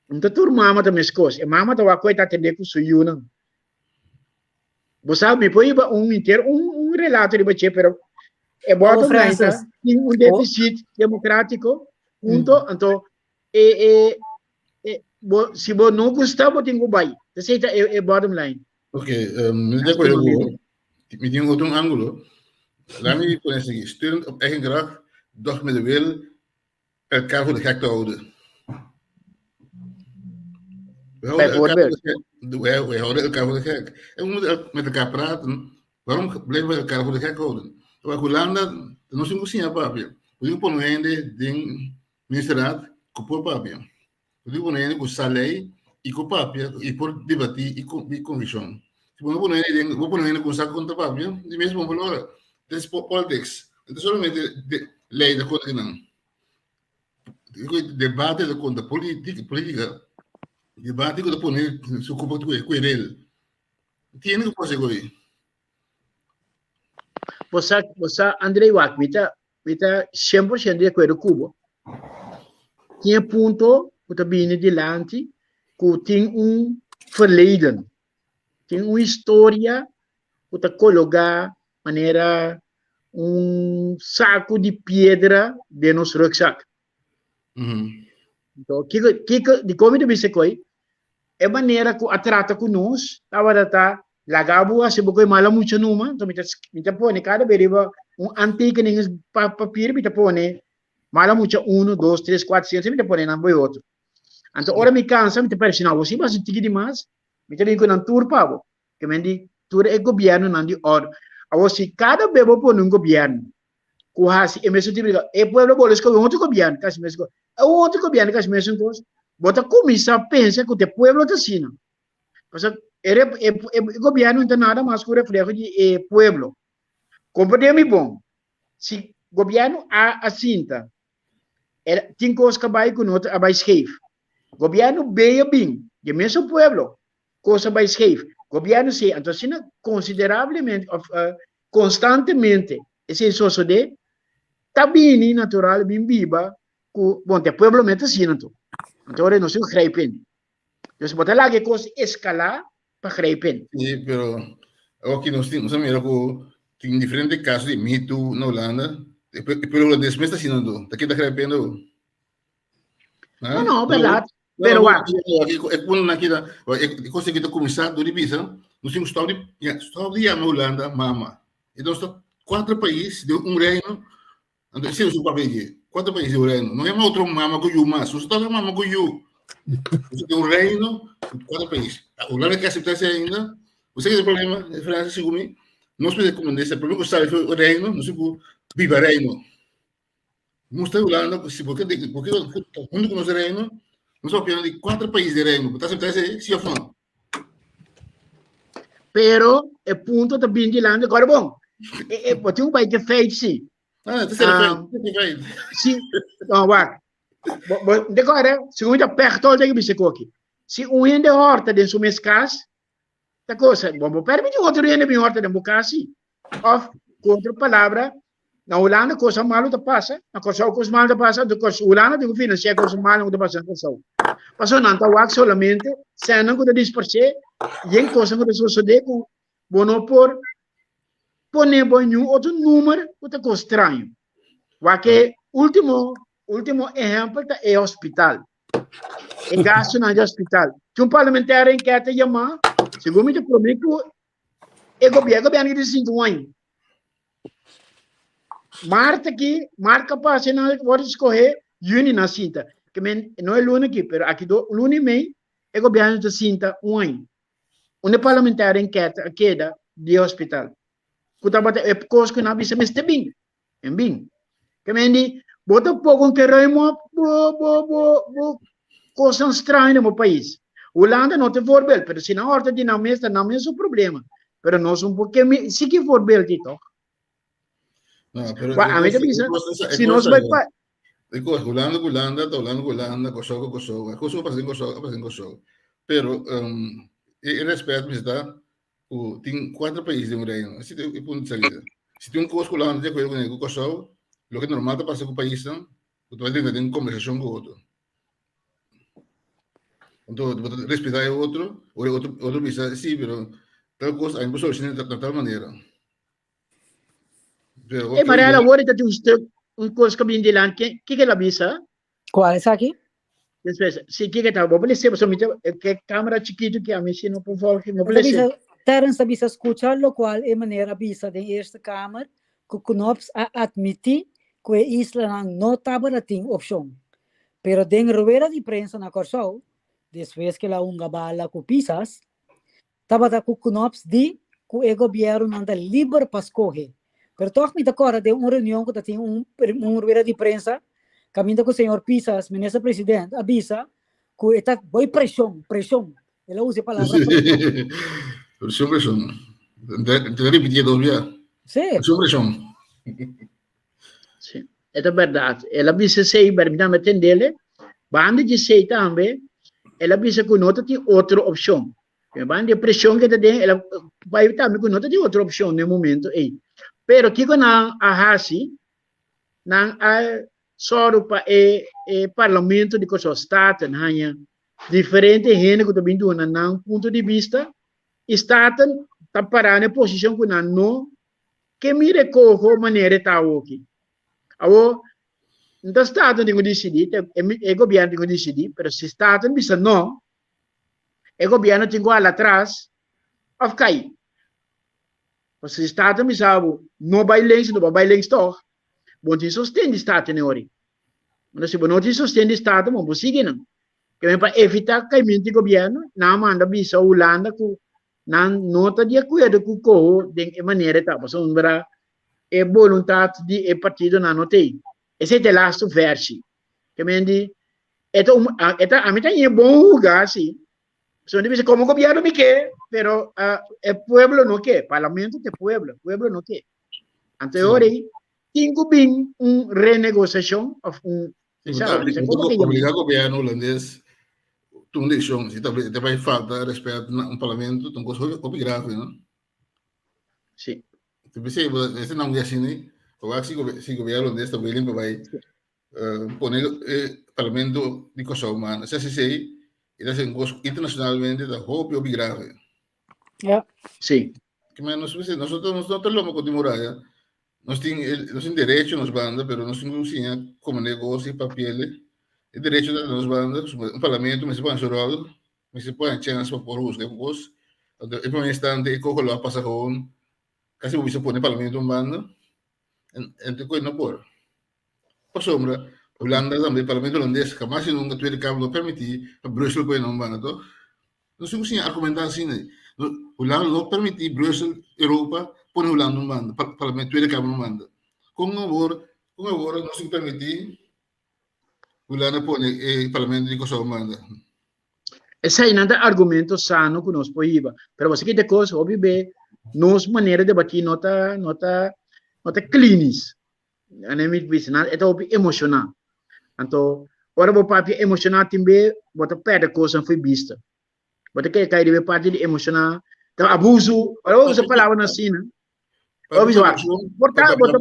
no tur mama ta meskos. E mama ta wak ku e ta atendé ku su yunan. Bo sa, mi por hiba un inter un, un relato riba dje, pero e bottom line ta tin un deficit democrático, punto. Anto, e, e, e, bo, si bo no gusta, bo tin ku bai. Esei ta e, e bottom line. Ok, um, mi ta acuerdo ku mi tin otro ángulo. Laat me pone así, steunend op eigen kracht, doch met de wil elkaar voor de gek te houden. We houden elkaar voor de gek. Wij, wij houden elkaar voor de gek. En we moeten met elkaar praten. Waarom blijven we elkaar voor de gek houden? Terwijl Hulanda, no sin kusinha papia. We doen pone hende den ministerraad ku por papia. We doen pone hende ku sa lei i ku papia i por debatí i ku conviccion. Si bo no pone hende den, bo pone hende ku sa kon ta papia, di mes bon valor. Dit is politics. No ta solamente de lei ta konta kinan. Debate ta konta politica, politica. Debate ku ta pone su kupa ku erel. Tiene ku pasa koe. Bo sa, bo sa André wak, mi ta, mi ta 100% di akuerdo ku bo. Tin e punto ku ta bini dilanti ku tin un verleden, tin un historia ku ta kologá manera un saku di piedra den nos rugzak. Anto, kiko, kiko, dikon mi ta bisa koi? E manera ku a trata ku nos tabata ta laga bo hasi bo koi mala mucha numa, anto mi ta, mi ta pone kada be riba un aantekening pa papir mi ta pone mala mucha uno, dos, tres, kuater, sinku, mi ta pone nan bo otro. Anto ora mi kansa mi ta parse no, bo si bo hasi un tiki di mas, mi ta bin ku nan tur pa bo. Ke men di tur e gobièrnunan di òrdu. Awor si kada be bo pone un gobièrnu ku hasi e mesun tipo di kos, e pueblo bole skohe un otro gobièrnu ku hasi mesun kos, e un otro gobièrnu ku hasi mesun kos, bo ta kuminsá pensa ku ta e pueblo ta asina. Pasobra e e e gobièrnu no ta nada mas ku un refleho di e pueblo. Komprendé mi bon, si gobièrnu A a sinta, e tin kos ku a bai ku no a bai skeef. Gobièrnu B a bin di e mesun pueblo, kos a bai scheef. Gobierno si, anto asina considerablemente of constantemente esei sosode, ta bini natural bin biba ku, bon, te pueblo mes ta asina anto. Anto ora nos tin ku grijp in. Dus bo ta laga e kos escala pa grijp in. Sí, pero awor ki nos tin, nos a mira ku tin diferente kaso di Me Too na Hulanda, e pueblo hulandes mes ta asina anto, ta keda grijp in. No, no, berdad. Pero wak. E punto na kita, e cosa kita kuminsá dor di bisa, nos tin ku stòp di, ya, stòp di yama Hulanda mama. E nos ta kuater pais den un reino, anto esei nos tin papia dje. Kuater pais den un reino. No yama otro mama ku yu mas. Nos ta mama ku yu. Nos tin un reino ku kuater pais. Hulanda ke aseptá esei ainda. Bo sa ke e problema, e diferensia segun mi? Nos mester komprendé esei. Promé ku sali for e reino, nos tin ku biba reino. Mustra Hulanda ku si bo ke bo ke huntu ku nos reino, nos papia di kuater pais di reino. Bo ta aseptá esei, si òf no? Pero e punto ta bin dilanti kòrda bon. E, e, bo tin un bai ke feit si. Ah, te sere feit, te sere feit. Si, no, wak. Bo, bo, de kòrda, segun ta Pechtold ta bisa koki. Si un hende hòrta den su mes kas, ta cosa, bo bo permiti otro hende bin horta den bo cas si. Of, cu otro palabra, na Hulanda cosa malo ta pasa, na Kòrsou cos malo ta pasa, anto Kòrsou, Hulanda tin cu financia cos malo cu ta pasa na Kòrsou. Pasobra nan ta wak solamente sènnan cu ta disparsé yen cosnan cu ta sosodé cu bo no por pone bo niun otro numer cu ta cos straño. Wak e ultimo, ultimo ehempel ta e hospital. E gastunan di hospital. Tin un parlamentario enquete yamá, segun mi ta promé ku e gobierno, gobierno ki di 5 aña. Maart aki, maart kapaz e nan wòrdu skohé, yüni nan sinta. Ke men, no e luna aki, pero aki do luna i mei, e gobierno ta sinta un aña. Unda e parlamentario enquete a keda di e hospital. Ku tabata e kos ku nan a bisa mester bin. En bin. Ke men di, bo ta poko un keruim op bo, bo, bo, bo kosnan straño den bo pais. Hulanda no ta e voorbeeld, pero si nan horta di nan mes, ta nan mes su problema. Pero nos un por ke mi, si ki voorbeeld di toch. No, pero Wa, a mi ta bisa, si nos bai pa... E kos, Hulanda ku Hulanda, ta Hulanda ku Hulanda, Kòrsou ku Kòrsou. E kos ku pasa den Kòrsou, a pasa den Kòrsou. Pero, um, e, e respet mester ta ku tin kuater pais den un reino. Esei ta e punto di salida. Si tin un kos ku Hulanda di akuerdo kuné ku Kòrsou, loke normal ta pasa ku paisnan, ku ta bai drenta den kombersashon ku otro. Anto bo ta respetá e otro, ora e otro otro bisa sí, pero tal kos ami por solushoná na tal manera. Pero, E Mariela, awor ta tin un stuk, un kos ku a bin dilanti, kiko el a bisa? Cual esaki? Despues, si kiko ta, bo por lese, pasobra mi ta, ke camera chikitu ki ami si no por volg, no por Ta lese. bisa, Terrence ta bisa scucha locual e meneer a bisa den Eerste Kamer cu Knops a admiti cu e islanan no tabata tin opcion. Pero den rueda di prensa na Corsou, despues cu el a hunga bala cu Pisas, Tabata ku Knops di ku e gobièrnunan ta liber pa skohe. Pero tòg mi ta kòrda den un reunion ku ta tin un un rueda di prensa kaminda ku señor Pisas, minister president, a bisa ku e ta boi preshon, preshon. El a usa e palabra preshon. Preshon, preshon. Te repitié dos bia. Sí. Preshon, preshon. Sí, e ta bèrdat. El a bisa esei, pero mi tambe a tendele. Banda di esei tambe, el a bisa ku no ta tin otro opshon. Banda di e preshon ku e ta den, el a bai tambe ku no ta tin otro opshon den e momento ei. Pero kiko nan a hasi? Nan a sòru pa e e parlamento di Kòrsou, Staten, haña diferente hende ku ta bin duna nan punto di bista i Staten ta pará na e posishon ku nan no Ke mi recoho manera e ta awoki? Awo, no ta Staten tin ku disidí, ta e gobièrnu tin ku disidí, pero si Staten bisa no, e gobièrnu tin ku hala atras òf kai. Pasobra si Staten bisa bo no bai links, no bo bai links tòg. Bo no tin sosten di Staten e ora. Anto si bo no tin sosten di Staten, bo no por sigui nan. Ke pa evitá kaimentu di gobièrnu, nan a manda bisa Hulanda ku Nan no ta di akuerdo ku koho den e manera e ta, pasobra e boluntat di e partidonan no t'ei. Esei ta e lastu versi. Ke men di, e ta un, e ta, ami ta haña e bon hugá si, pasobra mi ta bisa komo gobièrnu mi ke, pero e pueblo no ke, parlamento ta e pueblo, pueblo no ke. Anto e ora ei tin ku bin un renegosiashon òf un Obliga gobierno hulandes tuma un decisión. Si ta bai falta respet na un parlamento, ta un cosa hopi grave, no? Sí. Te pensei, ese nan así, ni, wak si si gobierno hulandes ta willing pa bai pone e parlamento di Kòrsou man. Si así sei, e ta ser un cosa internacionalmente ta hopi hopi grave. Ja. Sí. Ke men nos nos nos no ta loma ku di muraya. Nos tin, nos tin derecho nos banda, pero nos tin ku siña komo negocio y papiele. E derecho ta na nos banda, un parlamento mester pone su ròl, mester pone chèns pa por husga e kos. Anto e prome instante e koko lo a pasa gewoon, kasi bo bisa pone parlamento un banda, en te koe no por. Pasobra Hulanda tambe, parlamento hulandes hamas y nunca Tweede Kamer lo permití pa Brussel pone nan un banda, toch? Nos tin ku siña argumentá asina. Hulanda lo permití Brussel, Europa, pone Hulanda un banda, parlamento Tweede Kamer un banda. Kon awor, kon awor nos tin ku permití Hulanda pone e parlamento di Kòrsou un banda? Eseinan ta argumento sano ku nos por hiba. Pero bo sa ki ta kos, hopi be nos manera di debatí no ta no ta no ta klinis. Ane mi bisa nan e ta hopi emoshoná. Anto ora bo papia emoshoná tin be bo ta pèrdè kosnan fo'i bista. Bo ta kere kai riba e parti di emoshoná, ta abusu, ora bo usa palabranan asina, bo bisa wak, por ta bo ta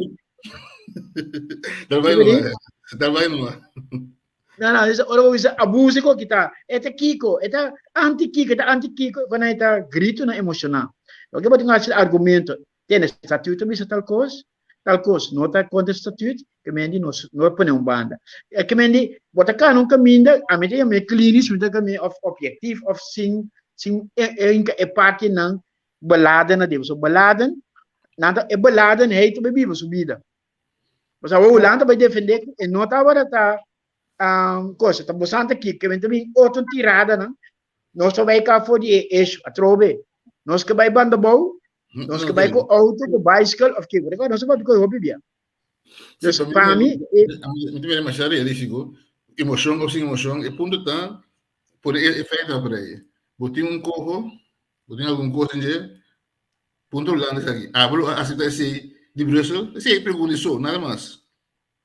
No, no, ora bo bisa abusu ko kita, e ta kiko, e ta anti kiko, e ta anti kiko, ku nan e ta gritonan emoshoná. Loke bo tin ku hasi argumento, tene statuto bisa tal kos, tal kos no ta kontra statuut, ke men di nos no pone un banda. E ke men di, bo ta kana un kaminda, ami ta yam'é klinisch, mi ta yam'é of objectief of sin sin e e e partinan beladen na den. So beladen, nan ta e beladenheid ta bai biba su bida. Pasobra awor Hulanda ta bai defendé ku e no tabata ta cosa, ta bosan ta kiko, ke men ta bin otro tiradanan, nos ta bai ka for di e issue atrobe. Nos ke bai banda bou, Nos ke bai ku auto, ku bicycle of kiko. Nos ta papia ku hopi bia. Dus pa mi... Mi ta mira demasiado realístico. Emocion of sin emocion, e punto ta por e efecto por ahí. Bo tin un coho, bo tin algun cosa en dje, punto Hulanda esaki. Abo lo acepta esei di Brussel? Esei e pregunta so, nada mas.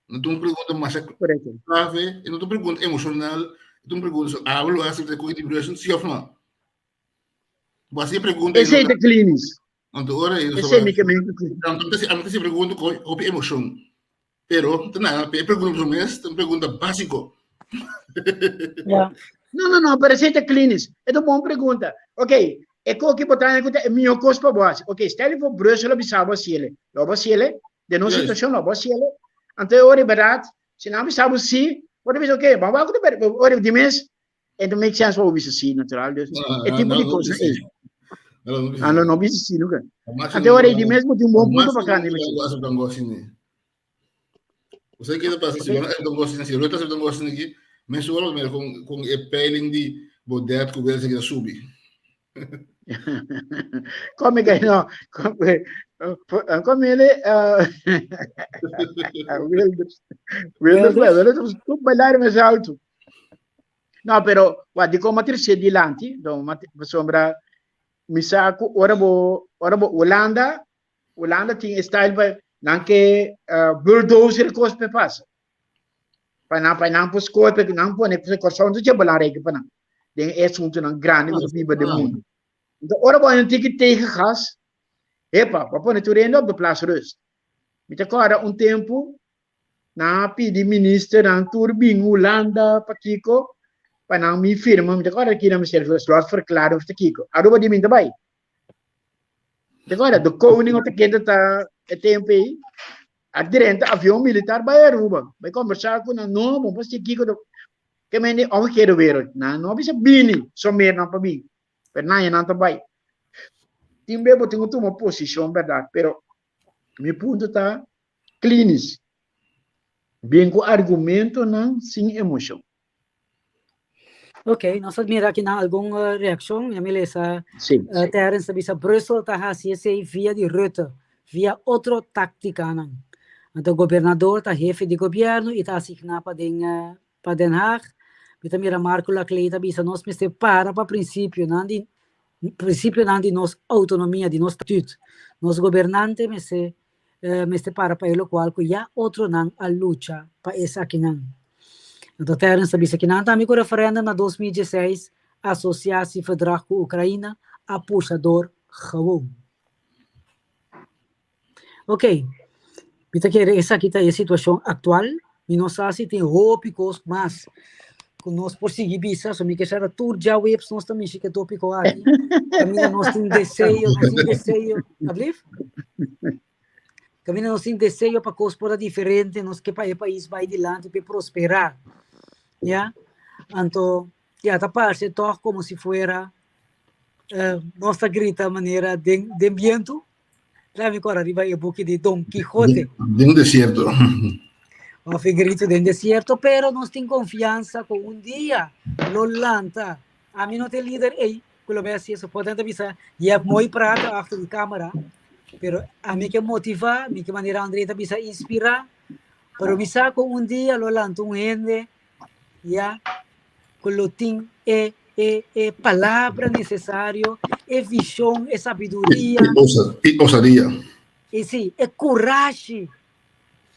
No ta un pregunta masha clave, e no ta un pregunta emocional, e ta un pregunta so, abo lo acepta e coho di Brussel, si of no? Bo hasi e pregunta Esei ta klinisch. Anto ora eu Esei mi ke men ku klinisch. Anto ta anto si pregunta ku hopi emoshon. Pero ta na e pregunta su mes ta un pregunta básiko. Ja. No, no, no, pero esei ta klinisch. E ta un bon pregunta. Ok, e koki bo ta ku ta e mihó kos pa bo hasi. Ok, stel je voor Brussel a bisa bo hasiele. Lo bo hasiele? Den nos situashon lo bo hasiele? Anto e ora e bèrdat, si nan a bisa bo si, bo ta bisa ok, ban wak ku ta bèrdat. Ora di mes, E no make sense pa bo bisa si, natural. Dus, e tipo di cosa ei. Ah, no, no bisa si nunca. Ante ora di mes bo tin un bon punto pa kanda. Você que pasa si bueno, el gosto si rota se gosto aqui, men solo me con con e peiling di bodet ku wel se que subi. Come che no, come, come ele Wilders. Wilders, Wilders, tu bailar mais alto. No, pero wa di como trece dilanti, don pasobra mi sa cu ora bo ora bo Hulanda, Hulanda tin e style pa nan ke uh, bulldozer cos pe pasa. Pa nan pa nan por score pe nan pone Kòrsou no ta belangrijk pa nan. Den e asuntonan grandi ku ta biba den mundu. Enton ora bo haña un tiki tegengas, hepa, bo pone tur hende op de plaats rust. Mi ta kòrda un tempu Nan a pidi ministernan tur bin Hulanda pakiko pa nan mi firma, mi ta kòrda ki nan mester slotverklaring of ta kiko. Aruba di mi ta bai. Mi ta kòrda de koning of ta kende ta e tempu ei a drenta avion militar bai Aruba bai kombersá ku nan no bo por si kiko ke men di omgekeerde wereld nan no a bisa bini somer nan pa bin pero nan ya nan ta bai. Tin bes bo tin ku tuma posishon bèrdat pero mi punto ta Klinisch. Bin ku argumentonan sin emoshon. Ok, nos a mira aki na algun reakshon. Mi a lesa Sí. Terence ta bisa Brussel ta hasi esei via di Rutte, via otro táktikanan. Anto gobernador ta hefe di gobièrnu i ta asigná pa den pa Den Haag. Mi ta mira Marco Laclay ta bisa nos mester para pa prinsipionan di prinsipionan di nos outonomia, di nos statuut. Nos gobernante mester mester para pa e lokual ku ya otronan a lucha pa esakinan. Anto Terence ta bisa kinan tambe ku referendum na 2016 asosiasieverdrag ku Ukraina a pusha dor gewoon. Ok, mi ta kere esaki ta e situashon aktual. Mi no sa si tin hopi kos mas ku nos por sigui bisa, so mi ke sa ta tur djaweps nos ta mishi ku e topiko aki. Kaminda nos tin deseo, nos tin deseo, ablief? Kaminda nos tin deseo pa kos por ta diferente, nos ke pa e pais bai dilanti, pa e prosperá. Ya? Anto, ya ta parse tòg komo si fuera nos ta grita manera den den bientu. Laat mi kòrda riba e buki di Don Quijote. Den desierto. Of e grito den desierto, pero nos tin konfiansa ku un dia lo lanta. Ami no ta e lider ei ku lo bai hasi eso. Por ta bisa, je hebt mooi praten achter die camera, pero ami ke motivá, mi ke manera André ta bisa inspirá, pero mi sa ku un dia lo lanta un hende ya ku lo tin e e e palabra necesario, e vision, e sabiduria. E osa, e osadia. E si, e kurashi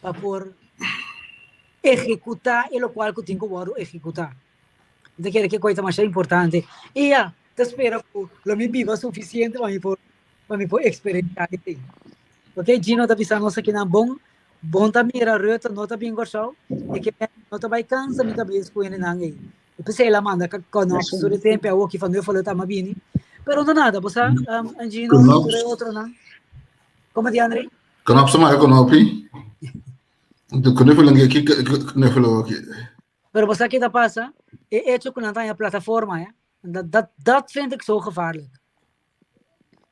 pa por ehekutá e lokual ku tin ku wòrdu ehekutá. Mi ta kere ke koi ta masha importante. I ya, ta spera ku lo mi biba sufisiente pa mi por pa mi por eksperensiá esei. Ok, Gino ta bisa nos akinan bon, bon ta mira Rutte no ta bin Kòrsou, e ke no ta bai kansa mi kabes ku hendenan ei. E p'esei el a manda Knops tur e tempu, e awoki Van Huffelen ta ama bini. Pero no nada, bo sa, Gino i tur e otronan. Komo di André? Knops ta mara Knopi. Knuffelen ke knuffelen oki. Pero bo sa ke ta pasa? E hecho ku nan ta haña plataforma, eh, dat, dat, dat vind ik zo gevaarlijk.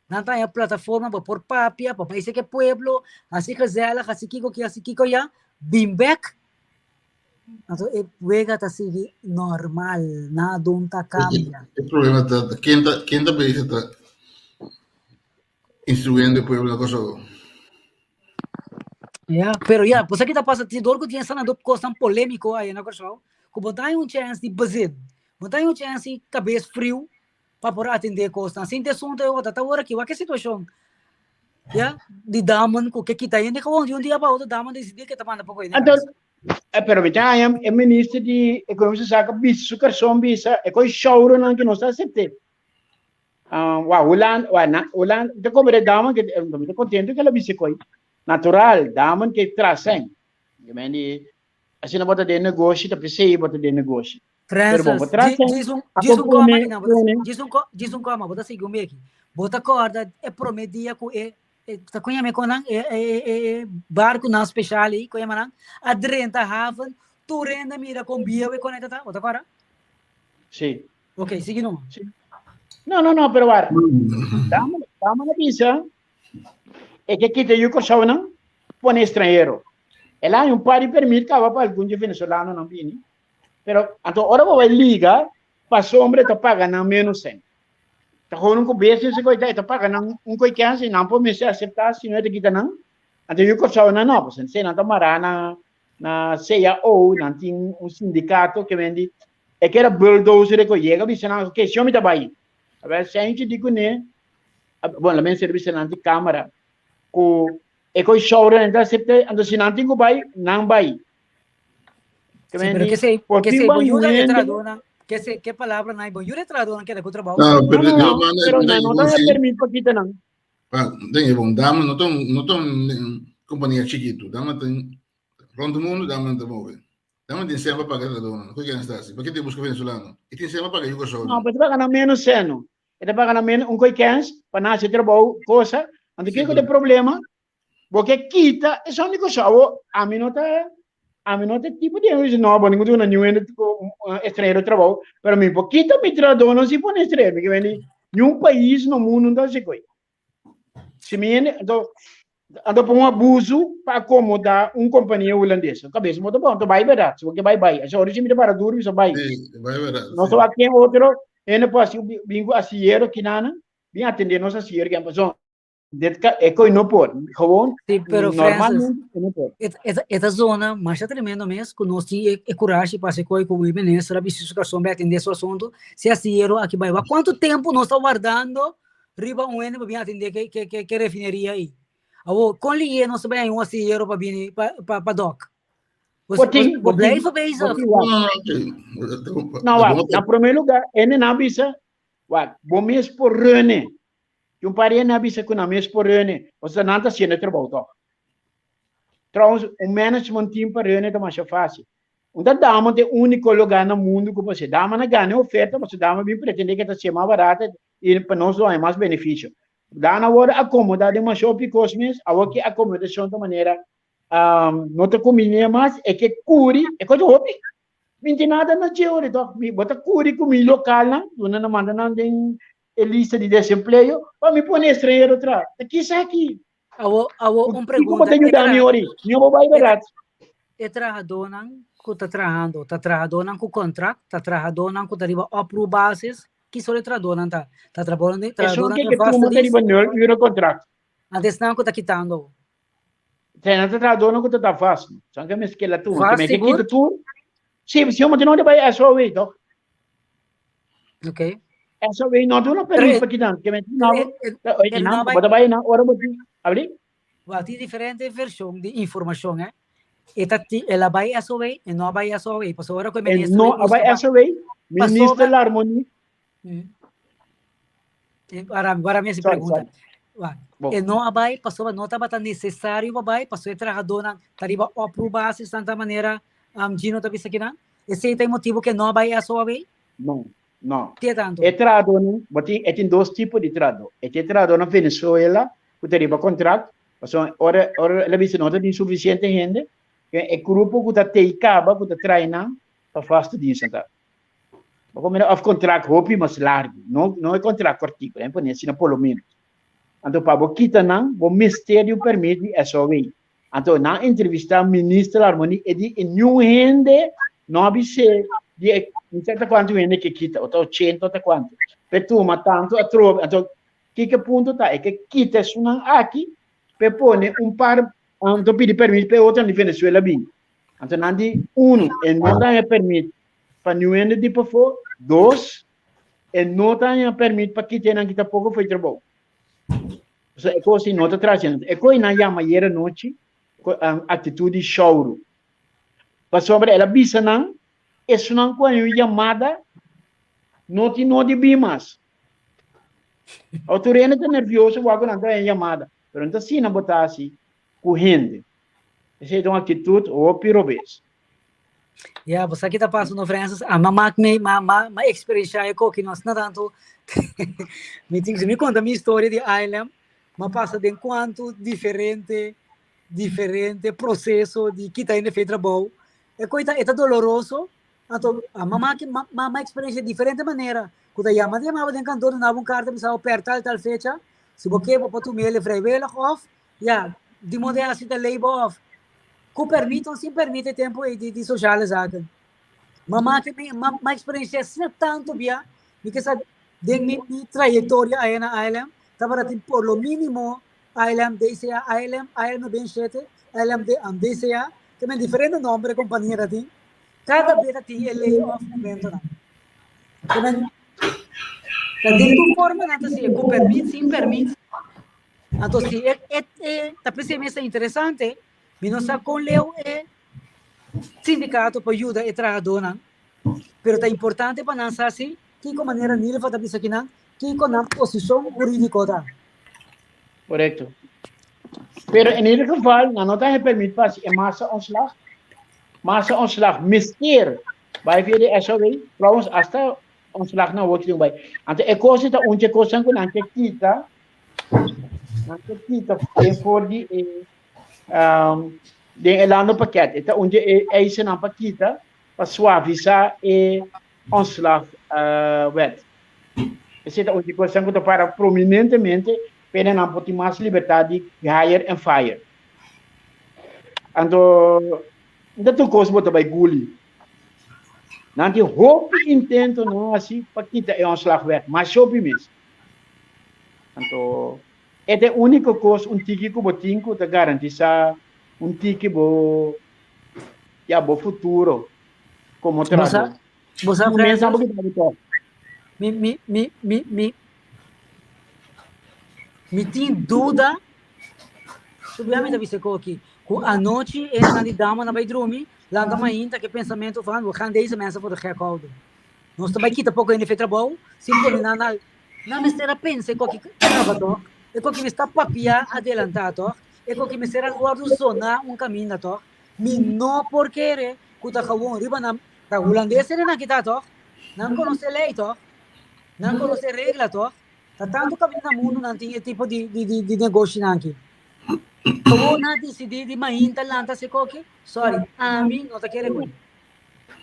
Nan ta haña plataforma pa por papia, pa bai seke pueblo, hasi gezellig, hasi kiko ki, hasi kiko ya, bin bek. Anto e wega ta sigui normal, nada un ta cambia. E problema ta, ken ta, ken ta bezig ta instruyendo e pueblo na Kosovo? Ja, pero ja, pues aki ta pasa, si door ku tin esnan do kosnan polémiko aya na Kòrsou, ku bo ta haña un chèns di bezin, bo ta haña un chèns di kabes friu pa por atendé kosnan. Sin te asuntu e ota, ta ora ki wak e situashon, ja, di Damen ku ke kita hende gewoon di un dia pa otro Damen disidí ke ta manda poko hende Anto, kas. pero mi ta haña e minister di Ekonomisha Saka bisa su karson bisa e koi shouronan ku nos ta asept'é. Wa Hulanda, wa na Hulanda, mi ta komprende Damen ke mi ta kontento ke el a bisa koi. Natural, Damen ke trasen. Ke men di asina bo ta den negoshi, ta p'esei bo ta den negoshi. Pero bon, bo Francis, trasen, djis un, a djis un koma kompone, aki nan, bo ta, pone. djis un, djis un koma, bo ta sigui un beki. Bo ta kòrda e promé dia ku e, e ta kon yama e konan, e, e, e, e barkunan speshal ei, kon yama nan, a drenta haven, tur hende a mira kon bieu e konan ta ta, bo ta kòrda? Sí. Ok, sigui numa. Sí. No, no, no, pero war. Dame, dame na bisa. E ke kita yu Kòrsou nan, pone estranhero. El a un par di permit kaba pa algun di venezolano nan bini. Pero anto ora bo bai liga, pasobra e ta paga nan menos sen. Ta gewoon un ku business e koi ta, e ta paga nan un koi kens i nan por mester aseptá, si no e ta kita nan. Anto yu Kòrsou nan no, pasobra nan ta mará na na CAO, nan tin un sindikato ke men di E keda bulldozer e ku yega bisa nan, ok, si mi ta bai. Abel Sentje di kuné, bon, la men ser bisa nan di kamera, ku e koi shouder nan ta asepte, anto si nan tin ku bai, nan bai. Sí, pero que se, que se bo yuda e trahadornan, que se, que palabra nan, bo yuda e trahadornan keda ku trabou. No, pero No, no, no, pero nan no ta permit pa kita nan. Den e bon, Damen no ta un, no ta un kompania chikitu, Damen ta rond mundu, Damen ta move. Damen tin sèn pa paga e trahadónan. Ku kier nan sta hasi? Pakiko ta buska venezolano? E tin sèn pa paga yu Kòrsou. No, pero e ta paga nan ménos sèn no. E ta paga nan ménos un koi kèns pa nan hasi trabou kosa. Anto kiko ta e problema? Bo ke kita esun di Kòrsou. Awor ami no ta ami no ta e tipo di hende ku bisa no bo no duna niun hende estranhero trabou. Pero mi por kita mi trahadónan si pone estranhero. Mi ke wende niun pais na mundu no ta hasi koi. Si mi hende, anto, anto pa un abuso pa acomoda un compania hulandes. Cabeza mo ta bon, anto bai verdad. Si bo ke bai, bai. Así ora si mi ta para duro, mi sa bai. Sí, bai verdad. No sí. sa wak ken otro hende por hasi bin ku asillero kinana, bin atende nos asillero ken pasobra dit ka e koi no por. Gewoon Sí, pero Francis, normalmente no por. e, e, e ta zona masha tremendo mes ku nos tin e, e kurashi pa hasi koi ku e minister a bisti su karson bai atende su asuntu. Si asillero aki bai. Wak kuantu tempu nos ta wardando Riba un hende pa bin atendé ke ke ke ke refineria ei. Awor, kon lié nos ta bai haña un astillero pa bini pa pa pa dòk? Bo Bo tin, bo bo tin, blijven bo bezig. tin wak. No, no, No, wak, na promé lugá, hende nan bisa, wak, bo mes por rene. Tin un par di hende a bisa ku nan mes por rene. Pasobra nan ta hasiendo e trabou tòg. Trouwens, un management team pa rene ta masha fásil. Un ta dama ta e úniko lugá na mundu ku por hasi. Dama na gana e oferta, pasobra dama bin pretendé ku e ta hasié mas barata i pa nos lo haña mas benefisio. Dana awor akomodá den mas hopi kos mes, awor ki akomodashon ta manera no ta kumbiné mas, e ke kuri, e kos hopi. Mi no tin nada na dje ora toch. Mi bo ta kuri ku mi lokalnan, duna nan manda nan den e lista di desempleo, pa mi pone estranhero traha. Ta kisa aki. Awo, awo un Kiko bo pregunta. ta E yuda mi tra ori? Mi no bo bai e berat. e trahadónan ku ta trahando, ta trahadónan ku kontrakt, ta trahadónan ku ta riba oproepbasis, ki sort di trahadónan ta? Ta trabou Esun trahadónan ke den ke vaste tuma ta dienst? riba nul uren kontrakt. Antes nan ku ta kitando. Te nan ta trahadónan ku ta ta vast. San ke mes kela tuma. Ke Vast me ke sigur? kita tur. Si, si omo no bai SOW toch? Ok. SOW no duna Pero permit e pa kitan. Ke me pero na e e oye e nan no bai bo ta bai nan ora bo tin. Abri? Wel, tin diferente version di informacion, eh. E ta ti, el a bai SOW, e no a bai SOW. Pasobra ora ku e E minister no bai a busca bai pa SOW. Minister pasobra Larmonie. Ahora, ahora mi hasi Sorry, pregunta. sorry. Wa, Bo. E no a bai pasobra no tabata necesario pa bai, pasobra e trahadónan ta riba oproepbasis tanta manera um, Gino ta bisa kinan. Esei ta e motibo ku e no a bai SOW? No, no. Ke tanto? E trahadónan, bo tin, e tin dos tipo di trahadó. E tin e trahadó na Venezuela ku ta riba kontrakt, pasobra ora, ora el a bisa no ta tin sufisiente hende, e e grupo ku ta tei kaba, ku ta trae nan pa vaste diensten ta. Bo por mira of kontrakt hopi mas largu, no, no e kontrakt kòrtiku, laat mi pone asina por lo menos. Anto pa bo kita nan, bo mester di un permit di SOW. Anto nan entrevistá minister Larmonie, e di e niun hende no a bis'é di e no sa ta kuantu hende ke kita, o ta ochenta o ta kuantu. P'e tuma tantu atrobe. Anto kiko e punto ta? E ke kita esunnan aki p'e pone un par, anto pidi permit p'e otronan di Venezuela bini. Anto nan di, uno, e no ta haña permit pa niun hende di pafó, dos, e no ta haña permit pa kita enan kita poko fo'i trabou. So e kos ei no ta traha asina. E kos ei nan yama ayer anochi aktitut di shouru. Pasobra el a bisa nan, esunnan ku haña un yamada no tin no di bin mas. Awor tur hende ta nervioso wak ku nan ta haña yamada, pero no ta asina bo ta hasi ku hende. Esei ta un aktitut hopi robes. Ja, bo sa ki ta pasa no Francis, a ma mak me ma ma ma experiencia e koki nos na tanto. Mi tin mi conta mi historia di ILM, ma pasa den cuanto diferente diferente proceso di kita hende fe trabou. E koi ta e ta doloroso, anto a ma mak ma ma ma experiencia diferente manera. Ku ta yama ta yamaba den kantoor dunaba un karta bisaba per tal tal fecha, si bo ke bo por tuma ele vrijwillig of Ja, di modo e asina ta lei bo of ku permit of sin permit e tempo ei di di sociale zaken. Ma ma ke mi ma ma experiencia asina tanto bia, mi ke sa den mi mi trayectoria aya na ILM tabata tin por lo minimo ILM DCA, ILM, ILM 97, ILM D, um, DCA, te men diferente nomber e compania ta tin. Cada bes ta tin e lay off momentonan. Te men ta den tur forma nan ta sigue, ku permit, sin permit. Anto si e, e, e ta pensé mes ta interesante, mi no sa kon leu e sindikato por yuda e trahadónan, pero ta importante pa nan sa si kiko manera Nilva ta bisa kinan, kiko nan posishon hurídiko ta. Korekto. Pero en ieder geval, nan no ta haña permit pa hasi e massa ontslag. Massa ontslag mester bai via di SOW. Trouwens, hasta ontslag na work bai. Anto e kos ta un dje kosnan ku nan ke kita Nan ta kita e for di e um, den e landopakket. E ta un di e eisennan pa kita pa suavisa e ontslag uh, wet. Esei ta un di kosnan ku ta para prominentemente p'e nan por tin mas libertad di hire en fire. Anto, no ta tur kos bo ta bai guli. Nan tin hopi intento nan hasi pa kita e ontslagwet, masha hopi mes. Anto, e ta e úniko kos, un tiki ku bo tin ku ta garantisá un tiki bo, ya, bo futuro komo Bo sa, trahadó. bo sa Bo mes Francis, nan bo kita bo tòg. mi, mi, mi, mi, mi, mi tin duda, su bia mi ta bisa koki, ku anochi e nan di dama nan bai drumi, lanta mainta ke pensamentu van, we gaan deze mensen voor de gek houden. Nos ta bai kita poko hende fe trabou, sin pone nan na Nan mester a pensa e koki kaba tòg, e koki mester a papia adelantá tòg, e koki mester a wòrdu soná un kaminda tòg. Mi no por kere ku ta gewon riba nan, ta hulandes nan kita tòg, nan konosé lei tòg, nan konosé regla tòg, ta tantu kaminda na mundu nan tin e tipo di di di di negoshinan aki. Gewon nan a disidí di mainta lanta si koki, sorry, ami no ta kere ku.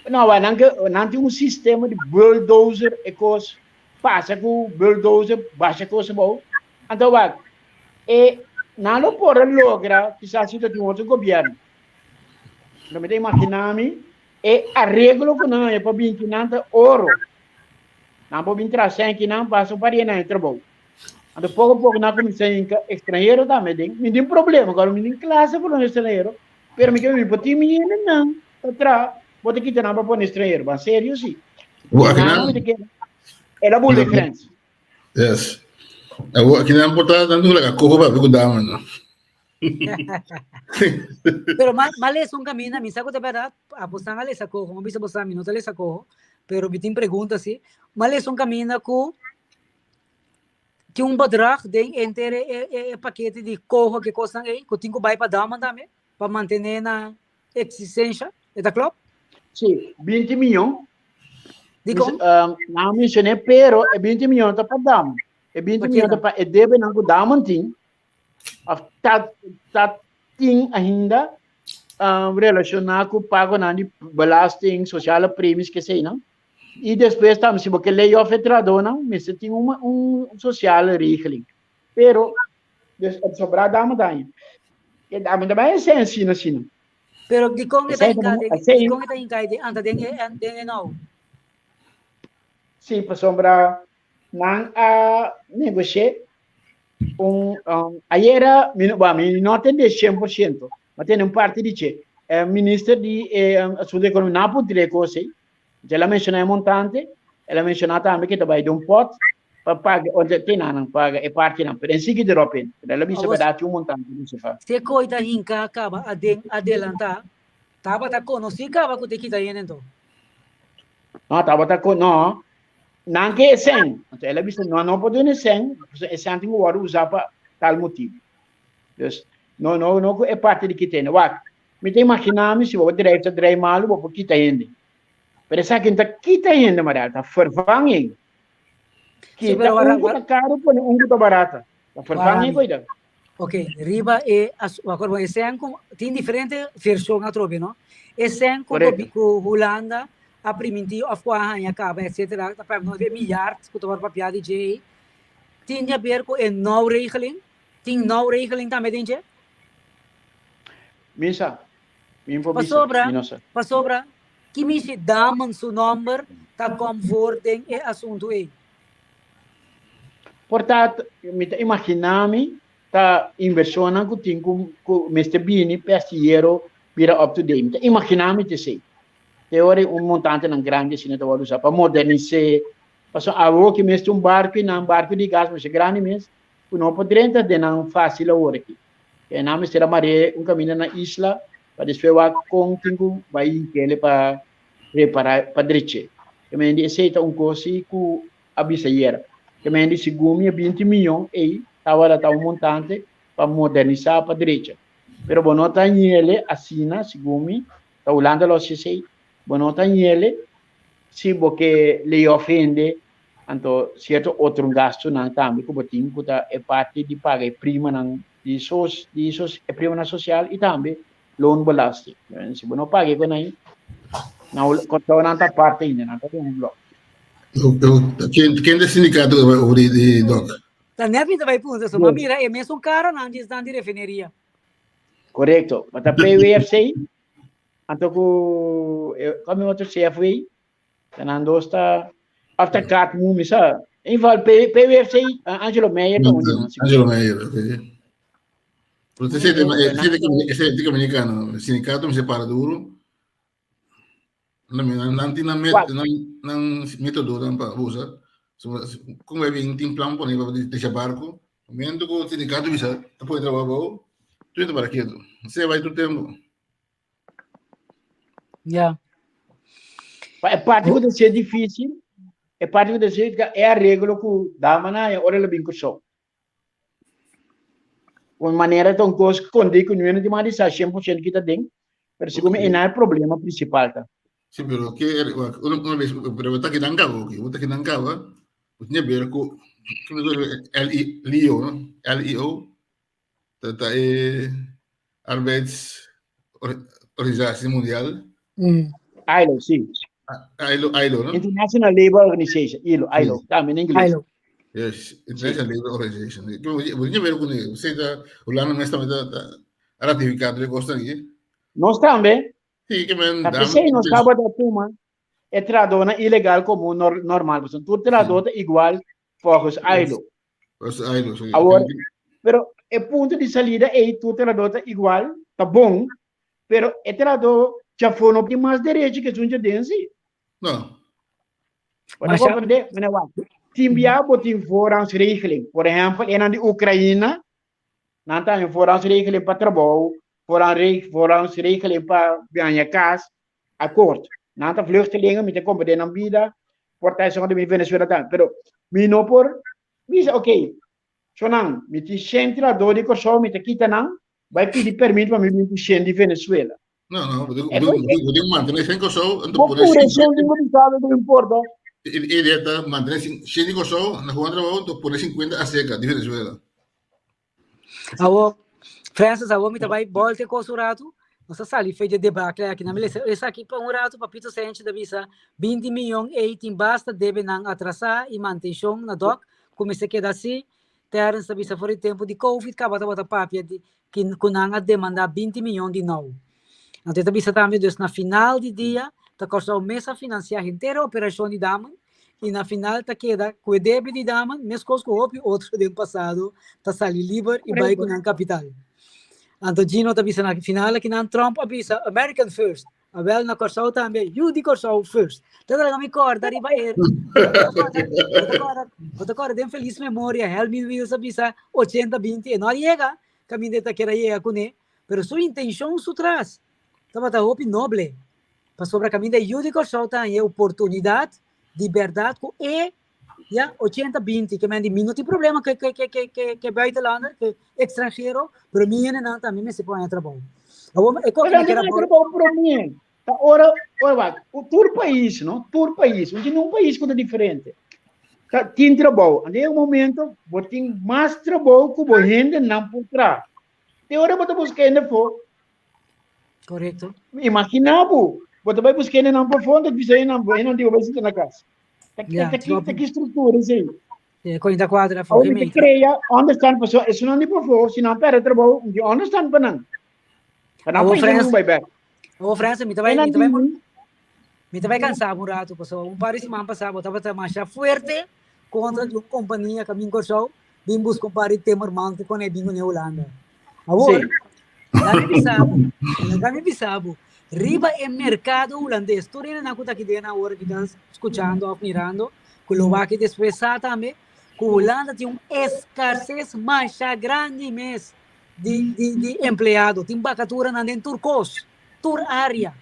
No, wa nan ke nan tin un sistema di bulldozer e kos pasa ku bulldozer basha kos abou. Anto wak e nan lo por a logra kisas si ta tin otro gobierno. Lo mi ta imagina mi e areglo ku nan haña pa binti nan ta oro. Nan por bin traha sèn nan basta un par di nan e trabou. Anto poko poko nan a kuminsá hinka ekstranhero tambe den. Mi tin problema ku mi tin klase ku los ekstranhero, pero mi ke mi por tin mi hendenan ta traha, bo ta kita nan pa pone ekstranhero. Ban serio si. Bo aki nan Mi ta kere el a bula e grens. Yes. Awor aki nan por ta nan duna koho papia ku dama no. Pero ma ma lesa un camina, mi sa ku ta berdad, apostan a lesa koho, mi bisa bosan mi no ta lesa koho, pero mi tin pregunta si. Ma lesa un camina ku tin un bedrag den enter e e e pakete di koho ke kosnan ei ku tin ku bai pa daman tambe pa mantené na eksistensha, e ta klòp? Sí, 20 miyon. Dikon? Nan a menshoné, pero e 20 miyon ta pa dam. E 20 miyon ta pa e debenan ku daman tin. Of ta ta tin ainda um, relacioná ku pagonan di belasting, sociale premies, ke sei nan. I despues tambe si bo ke lay off e trahadónan, mester tin un un sociale regeling. Pero dus e sobrá dama daño. E dama ta bai esei asina asina. Pero dikon e ta hinká den dikon e ta hinká den anta den e den e nou? Sí, pasobra nan a negosh'é un um, ayera mi no, mi no atende 100%, ma tende un parte di che. Eh, minister di eh, asunto di economia na puntra e cosa ei. El a menciona e montante, el a menciona tambe que ta bai de un pot pa paga, onde te nan paga e parte nan, pero en sigui erop in. Pero el a bisa pa dati un montante di se fa. Se koi ta hinka kaba aden adelanta, tabata konosí kaba ku te kita yen ento. No, tabata ko, no, Nan ke e sèn. Anto el a bisa, no, no por duna e sèn, pasobra e sèn tin ku wòrdu usá pa tal motibu. Dus, no, no, no ku e parti di kita hende. Wak, mi ta imaginá mi si bo bedrijf ta drei malu, bo por kita hende. Pero esaki no ta kita hende, Mariel, ta vervang hende. Sí, Kita pero wara, un ku wara, ta karu, pone un ku ta barata. Ta vervang wara hende, mi. koida. Ok, riba e as, wakor bon, e sèn ku tin diferente vershon atrobe, no? E sèn ku Korekto. ku Hulanda a primintí òf ku a haña kaba etcetera, ta papia nos e milyard ku ta wòrdu papiá di dje ei, tin di aber ku e nou regeling? Tin nou regeling tambe den dje? Mi sa. Mi por bisa. Pasobra, Mi no sa. pasobra ki mishi Damen su nòmber ta kòm voor den e asuntu ei? Por ta, mi ta imaginá mi ta invershonnan ku tin ku ku mester bini pa e astillero bira up to date. Mi ta imaginá mi ta esei. Te ora un montantenan grandi asina ta wòrdu usá pa modernis'é. Pasobra awor ki mester un barku i nan barku di gas masha grandi mes ku no por drenta den nan fásil awor aki. E nan mester a mar'é un kaminda na isla pa despues wak kon tin ku bai hink'el pa repará pa drech'é. Ke men di esei ta un kos si ku a bisa ayera. Ke men di segun mi e 20 miyon ei tabata ta un montante pa modernisá pa drecha. Pero bo no ta ñele asina segun mi ta Hulanda lo hasi esei. Bo no ta ñele si bo ke lay off hende anto sierto otro gastunan tambe ku bo tin ku ta e parti di paga e primanan di sos di sos e primanan sosial i tambe loonbelasting. Si bo no paga e konai, na Kòrsou nan ta aparte ainda, nan ta den un blòk. Ken ken de sindicato ku bai over di dòk? Ta net mi ta bai puntra so, ma mira e mesun karanan dje esnan di refineria. Korekto, ma ta PWFC anto ku kòm e otro CFW, ta nan dos ta òf ta Kaat Moe mi sa. In ieder geval PWFC, Angelo Meijer ta un di nan. Angelo Meijer, oké. Pero te sete, ese te dominicano, sindicato me separa duro. Nan tin nan met, nan nan metodo nan pa usa. Como é bem tin plan pone pa deixa barco. Momento que o sindicato bisa, ta pone trabalho, tu entra para quieto. Você vai tu tempo. Ja. Pa e parti ku ta ser difícil, e parti ku ta ser é arreglo ku dama na ora lo bin Kòrsou. Un manera ta un kos kondi ku nu tin mas di sa 100% kita den, pero segun mi e na e problema principal ta. Sí, pero que una, una vez, pero ta kidan cabo, ok, ta kidan cabo, tiene que ver con L I LIO, no? LIO, ta ta e arbeidsorganisatie mundial. ILO, si. ILO, ILO, no? International Labor Organization, ILO, ILO, tambe in ingles. ILO. Yes, International Labor Organization. Bo tin ver kuné, se ta Hulanda mes tambe ta ta ratifiká tur e kosnan aki. Nos tambe. Sí, ke men Ta p'esei nos tabata tuma e trahadónan ilegal komo nor normal, pasobra tur trahadó ta igual volgens ILO. Volgens ILO, sí. Awor, pero e punto di salida ei tur trahadó ta igual, ta bon, pero e trahadó djafó no tin mas derecho ke esun djaden sí. No. Bo ta comprende? Mene wak. Tin bia bo tin voorrangsregeling. Por ehempel, enan di Ukraina, nan ta haña voorrangsregeling pa trabou, voorrangsregeling pa haña kas, akkoord. Nan ta vluchtelingen, mi ta comprende nan bida, por ta esun di Venezuela tambe. Pero mi no por bisa, ok, shonan, mi tin shen trahadó di Kòrsou, mi ta kita nan, bai pidi permit pa mi bin ku shen di Venezuela. No, no, bo tin mantené shen Kòrsou, anto pone shen. Bo pone shen di Kòrsou, no importa. E idea ta mantené shen di Kòrsou na Juan trabou, anto pone 50 aserka di Venezuela. Awo, Francis, awo mi ta bai bolte kos un ratu. Nos a sali fe di debacle aki. Nan mi lesa esaki pa un ratu, Papito Senchi ta bisa 20 miyon ei tin basta debenan atrasá i mantenshon na dòk ku mester keda así. Terence ta bisa for di tempu di Covid kaba tabata papia di ku nan a demandá 20 miyon di nou. Anto e ta bisa tambe dus na final di dia ta Kòrsou mes a finansiá henter e operashon di Damen i na final ta keda ku e debe di Damen meskos ku hopi otro den pasado ta sali liber i bai ku nan kapital. Anto Gino ta bisa na final akinan Trump a bisa American first. Awel na Kòrsou tambe yu di Kòrsou first. Ta laga mi kòrda riba e bo ta kòrda den felis memoria Helmin Wiels a bisa ochenta binti e no a yega kaminda e ta kere yega kuné pero su intenshon su tras tabata hopi noble pasobra kaminda e yu di Kòrsou ta haña e oportunidat di bèrdat ku e ya ochenta binti ke men di mi no tin problema ke ke ke ke ke buitenlander ke extranhero pero mi hendenan tambe mester por haña trabou. Awor e kos ku mi kier a trabou promé ta ora ora wak tur pais no tur pais no tin un pais ku ta diferente ta tin trabou ante e momento bo tin mas trabou ku bo hendenan por traha te ora bo ta buska hende afó. Korekto. Imagina bo bo ta bai buska hendenan pafó anto bisa hendenan hendenan di bo bai sinta na kas. Ta ta ki ta ki struktura esei? E koin ta kuadra for Awor mi ta krea onderstand pasobra esunnan di pafó si nan pèrdè trabou mi tin onderstand pa nan. Pa nan Awor pais nan Frans, bai bèk. awor Frans mi ta bai Enan mi ta bai di mi ta bai kansa bo un ratu pasobra un par di siman pasá bo tabata masha fuerte kontra di un kompania kamin Kòrsou bin buska un par di timmerman ku kone bin kuné Hulanda. Awor, Sí. laga mi bisa bo, laga mi bisa bo, riba e merkado hulandes, tur hendenan ku ta aki den awor ki ta skuchando òf mirando, ku lo wak despues sa tambe, ku Hulanda tin un eskarses masha grandi mes di di di empleado, tin bakaturanan den tur kos, tur área,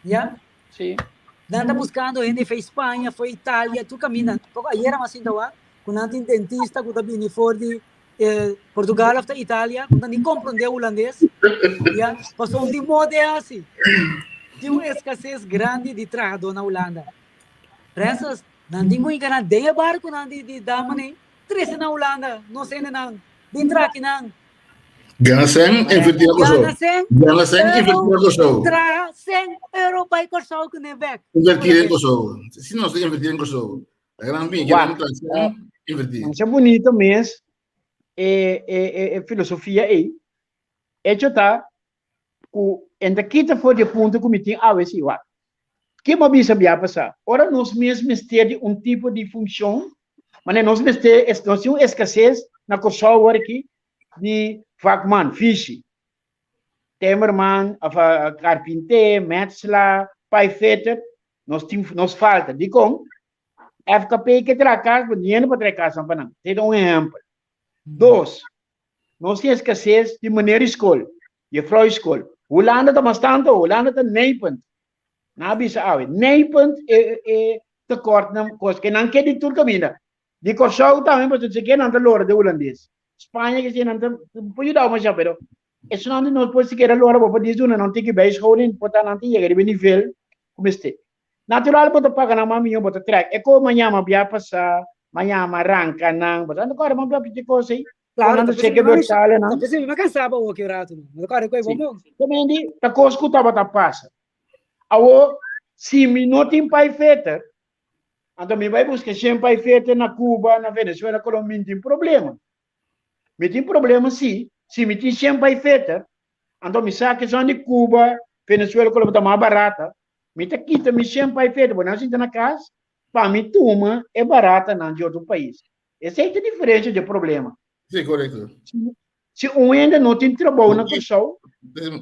ya. Sí. Nan ta buskando hende for Spaña, for Italia, tur kaminda. Poko ayera mi a sinta wak ku nan tin dentista ku ta bini for di eh, Portugal of ta Italia, ku no ta ni komprondé hulandes. Ya, pasobra un tin moda e hasi. Tin un eskases grandi di trahadó na Hulanda. Francis, nan tin ku hinka nan den e barkunan di di damanan, trese nan Hulanda, nos hendenan, bin traha akinan. Gana sen, invertí na Kòrsou. Gana sen, Gana sen, invertí na Kòrsou. Traha sen euro bai Kòrsou ku ne bèk. Invertí den Kòrsou. Si nos ta invertí den Kòrsou. Ta gran bin, Wak, nan traha sen, invertí. Masha bunito mes e, e, e, e filosofia ei. Hecho ta ku en ta kita for di e punto ku mi tin awe si wak. Ke bo a bisa bia pasá? Ora nos mes mester di un tipo di funshon, manera nos mester, nos tin un eskases na Kòrsou awor aki di vakman, fishi, timmerman, of karpinté, metsla, pijpfitter, nos tin, nos falta. Dikon? FKP ke traha kas, bo niende por traha kasnan pa nan. Esei ta un ehèmpel. Dos, nos tin eskases di meneer di skol, juffrouw di skol. Hulanda ta mas tantu, Hulanda ta nijpend. Nan a bisa awe, nijpend e e tekortnan kos ke nan ke di tur kaminda. Di Kòrsou tambe pasobra si ke nan ta lora den hulandes. Spaña ke si nan ta por yuda masha pero esunnan di nos por sikiera lora bo por dis duna nan tiki bijscholing por ta nan ta yega riba e nivel ku mester. Natural bo ta paga nan mas mihó bo ta trèk e ko mañana bia pasa mañana ranka nan bo ta anda kòrda bo papia di kos ei. Claro, Nan ta ta cheke betalen nan. Ta p'esei mi kansa bo oki rato. Mi ta kòrda ku e Sí. bon. Te mendi ta kos ku tabata pasa. Awo. Si mi no tin paifeter, anto mi bai buska shen paifeter na Cuba, na Venezuela, Colombia, mi no tin problema. Mi tin problema si, si mi tin shen paifeter, anto mi sa ke son di Cuba, Venezuela, Colombia ta mas barata, mi ta kita mi shen paifeter, bo nan sinta na kas, pa mi tuma e baratanan di otro pais. Esei ta diferensia di e problema. Sí, korekto. Si un hende no tin trabou na Kòrsou,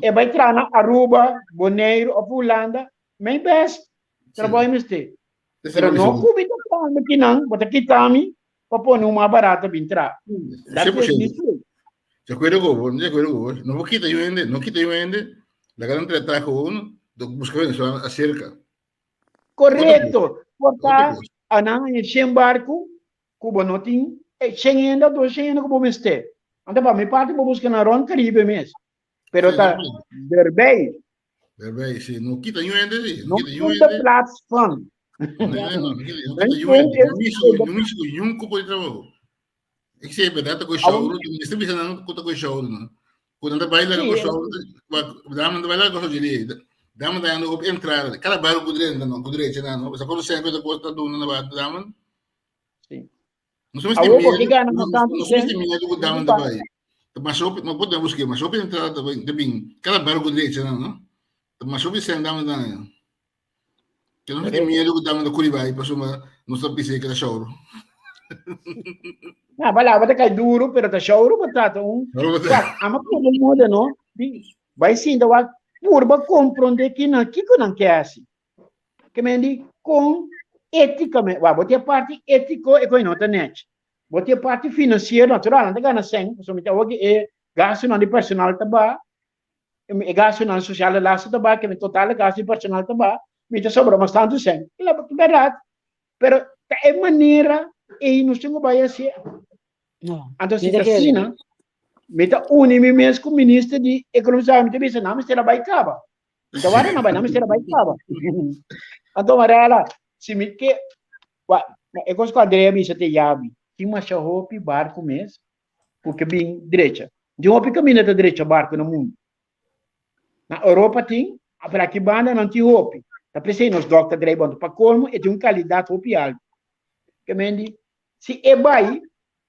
e bai traha na Aruba, Boneiru òf Hulanda, mijn best, trabou e mester. Pero no ku mi ta traha aki nan, bo ta kita mi pa pone un mas barato bin traha. Dat is niet true. De acuerdo ku bo, de acuerdo ku bo. No por kita un hende, no kita un hende, laga nan traha gewoon, buska venezolano aserka. Korekto. Por ta anan haña shen barku ku bo no tin e shen hende òf dos shen hende ku bo mester. Anto pa mi parti bo buska nan rònt Karibe mes. Pero ta derbij. Derbij, si. No kita niun hende si. No in de plaats van. No, no, no kita niun hende. No mishi no mishi ku niun kupo di trabou. Ik sê berdad ta ku shouru, mester bisa nan ku ta ku shouru no. Ku nan ta bai laga ku shouru, dame ta bai laga ku shouru dje. Dame ta ando op entrada. Kada barrio ku drenta no, ku drecha nan no. Sa kono sen ku ta ku ta duna na ba dame. Sí. No se mesti miedo, no se mesti miedo ku dame ta bai. Ta mas hopi, no por busque, mas hopi entrada ta bin, ta bin. Kada barrio ku drecha nan no. Ta mas hopi sen dame ta nan. Que no mesti miedo ku dame ta kuri bai, pasobra nos ta bisa ku ta shouro. Na, palabra ta kai duro, pero ta shouro bo tata un. Wak, ama pone moda no. Bai sinta wak purba kompronde kinan kiko nan ke hasi. Ke men di kon etikamente, wak bo tin e parti etiko e koi no ta nech. Bo tin e parti finansiero, natural nan ta gana sèn, pasobra mi ta awor ki e gastunan di personal ta baha, e gastunan sosial di lastu ta baha, ke total e gastu di personal ta baha, mi ta sobra mas tantu sèn. Kila bèrdat, pero ta e manera ei nos tin ku bai hasié. No. Anto si ta asina, mi ta uni mi mes ku minister di ekonomia, mi ta bisa nan mester a bai kaba. Mi ta wak nan bai, nan mester a bai kaba. Anto Marela, si mi ke, wa, e kos ku Andrea bisa te yabi, tin masha hopi barku mes ku ke bin drecha. Tin hopi kaminda ta drecha barku na mundu. Na Europa tin, pero aki banda nan tin hopi. Ta p'esei nos dòk ta drei bon. Pa kolmo e tin un kalidat hopi altu. Ke men di, si e bai,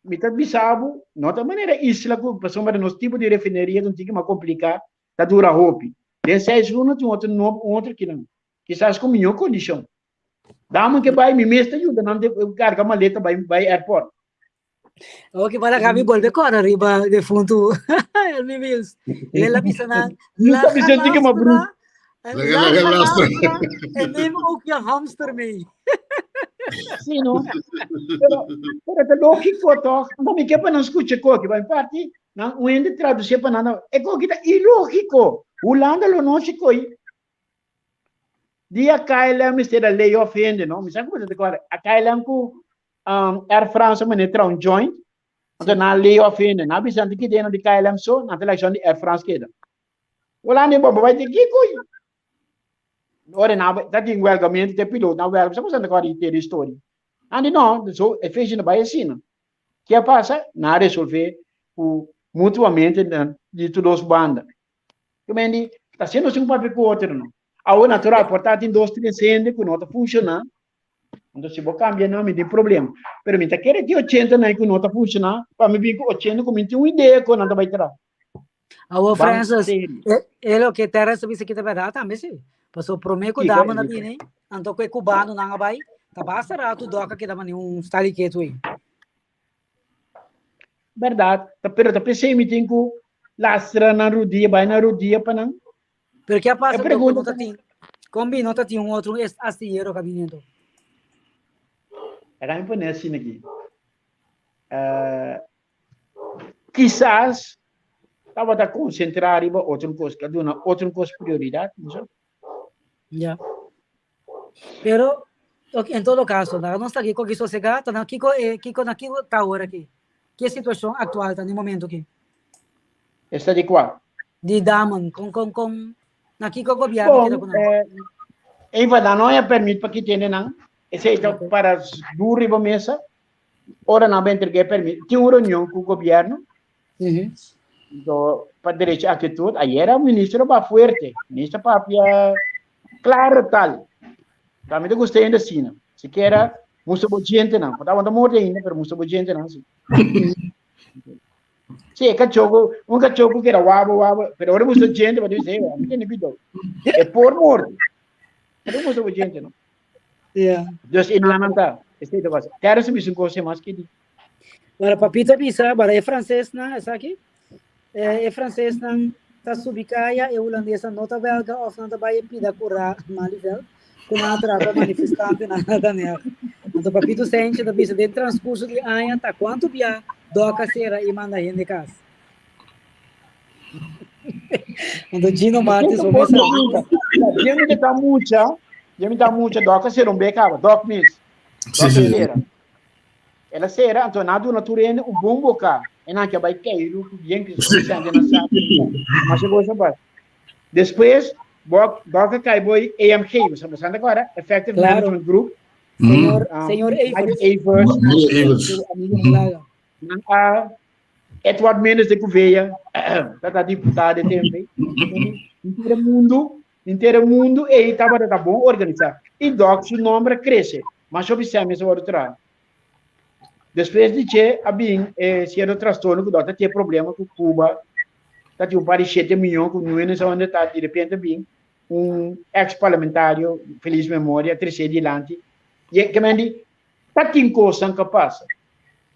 mi ta bisa bo, no ta manera isla ku pasobra nos tipo di refineria ta un tiki mas kompliká, ta dura hopi. Den seis luna tin otro nobo, un otro kinan. Kisas ku mihó kondishon. Dame ke bai, mi mes ta yuda nan karga maleta bai bai airport. Ok, para Gabi bolbe kora riba defuntu Elmi Mills. El a bisa nan, Nunca laga Vicente que ma lastra, Laga, laga laga lastra. lastra en neem ook je hamster mee. Sí, no? Pero, pero ta lógico toch? No mi ke pa nan skucha koki, pa mi parti, nan un hende traduci pa nan, e koki ta ilógico. Hulanda lo no si koi. Dia KLM mester a lay off hende, no? Mi sa ku bo ta kòrda. A KLM ku um, Air France mane tra un joint, anto nan lay off hende. Nan bisa nan keda di KLM so, nan ta like di Air France keda. Hulanda e bomba bai te kiko. Ora nan ta tin welgamento te piloto nan welga, sa ku sa ta kòrda henter e story. Nan di no, so e fecha no bai asina. Ke a pasa? Nan a resolve ku mutuamente di tur dos banda. Ku men di, ta siendo sin papia ku otro no. Awor natural, por ta tin dos, tres hende ku no ta funshoná. Anto si bo kambia nan, mi tin problema. Pero mi ta kere tin ochenta nan ku no ta funshoná, pa mi bin ku ochenta ku mi tin un idea ku nan ta bai traha. Awor Ban Francis, serio. e, e loke Terence a bisa ki ta berdad tambe si. Paso prome ku Kiko, dama na Kiko. bini, anto ku e cubano nan a bai, ta basta rato doka keda mani un stali ketu ei. Berdad, ta pero ta p'esei mi tin ku lastra nan rudia, bai nan rudia pa nan. Pero ke a E pasa anto ku pregunta no ta tin, kon bin no ta tin un otro astillero ka bini anto? Laga mi pone asina aki. Eh, kisas tabata konsentrá riba otro kos, ka duna otro kos prioridat, no sa. Ya. Pero, ok, en todo caso, laga nos ta aki koki sosegá, ta na kiko e, kiko na kiko ta awor aki? Ki e situashon aktual ta na e momento aki? Esta di kua? Di Damen, kon kon kon, na kiko gobièrnu Bon, keda ku nan? eh, Eva, nan no a permit pa kitende nan. Esei ta Ok. para duro riba mesa. Ora nan ba entrega e permit, tin un reunion ku gobièrnu. Anto, pa derecho actitud, ayer a ministro ba fuerte. Ministro papia claro tal. Ta mi ta gusta hende asina. Sikiera mustra bo djentenan. Bo ta wanta morde ainda, pero mustra bo djentenan si. Sí, e kachó ku, un kachó ku keda waba waba, pero ora mustra djente, bo ta bisa, hey, mi tene kuidou. E por morde, pero mustra bo djentenan. Yeah. Dus e nan ta, esei ta pasa. Terence a bisa un kos mas ki di. Bara papito bisa, bara e francesnan, esaki, eh, e francesnan ta subi kaya, e hulandesnan no ta welga of nan ta bai e pida kura Malieveld, ku nan a trata manifestantenan na Den Haag. Anto papito Sentje ta bisa den transcurso di aña ta kuantu bia dòk a sera i manda hende kas. Anto Gino Martis bo mes sabi. Jemi te ta mucha, jemi ta mucha, dòk a sera un be kaba, dòk mes. Dòk a sera. El a sera, anto nan a duna tur hende un bon boka. E nan ke bai keiru ku bien ku sende nan sa. Masha gosa ba. Despues, bo dòk a kai boi AMG, bo sa ta kòrda? Effective Claro. Management Group. Señor, Um, señor Mario Evers. Evers. Mario Evers. Su amigo Malaga. Nan a Edward Mendes de Gouveia, tata diputado e tempo ei. Intere mundu, intere mundu ei tabata ta bon organisá. I dòk su nomber a krese, mas hopi sèn mester wòrdu traha. Despues di dje a bin e sierto trastorno ku dòk ta tin problema ku Cuba, ta tin un par di shete miyon ku nuene sa unda ta, di repente a bin un ex parlamentario, feliz memoria, a tres'é dilanti. I e ke men di, Ta tin kosnan ka pasa.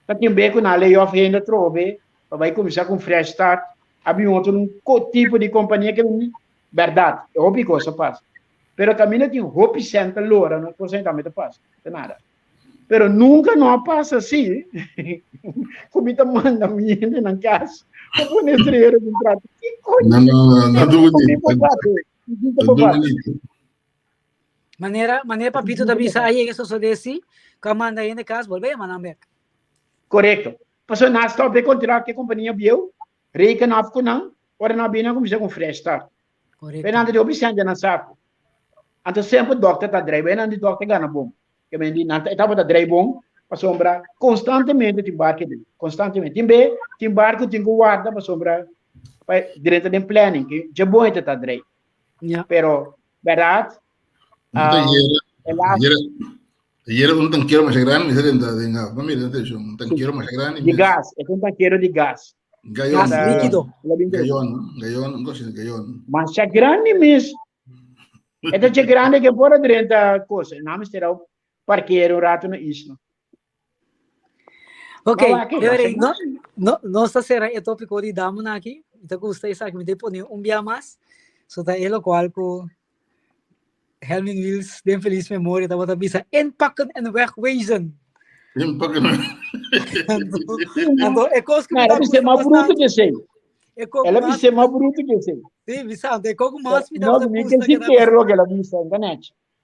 Ta tin be ku nan lay off hende atrobe pa bai kuminsá ku un fresh start. A bin otro un tipo di kompania ke bini. Bèrdat, e hopi kos a pasa. Pero kaminda tin hopi sèn ta lora no kos tambe ta pasa. Ta nada. Pero nunka no a pasa así ku mi ta manda mi hende nan kas pa pone estrero den trato. Ki koño? No, no, no, no, No, no, Manera, manera papito ta bisa, a yega sosode si, ku a manda hende kas, bolbe yama nan bek. Korekto. Pasobra nan a stòp e kontrakt ku e kompania bieu, reken af ku nan, ora nan a bini nan kuminsá ku un fresh start. Korekto. Pero nan ta di hopi sèn den nan saku. Anto semper dòkter ta drei, bai nan di dòkter gana bon. Ke men di nan ta e tabata drei bon, pasobra konstantemente tin barku den, konstantemente. Tin be tin barku tin ku warda pasobra pa drenta den planning, ke dje bon e ta ta drei. Ja. Pero Berdad? Um, Yera un tanquero mas grande, mi den den no mira atención, un tanquero mas grande. Di gas, es un tanquero di gas. Gallón. Gas líquido. Gallón, gallón, un cosa gallón. Mas ya grande mes. Esta che grande que por 30 cosas. Nada más terá parquear un rato na isla. Ok, no, no, nos ta cera e tópico di damen aki. Mi ta gusta esaki, mi ta pone un bia mas. So ta e locual cu Helmin Wiels den feliz memoria tabata bisa inpakken en wegwezen. Inpakken. Anto, e kos ku mi ta gusta mas bruto que sei. Ela bisa mas bruto que sei. Sí, bisa, anto e kos ku mas mi tabata gusta. No, mi ke si lo que ela bisa, internet.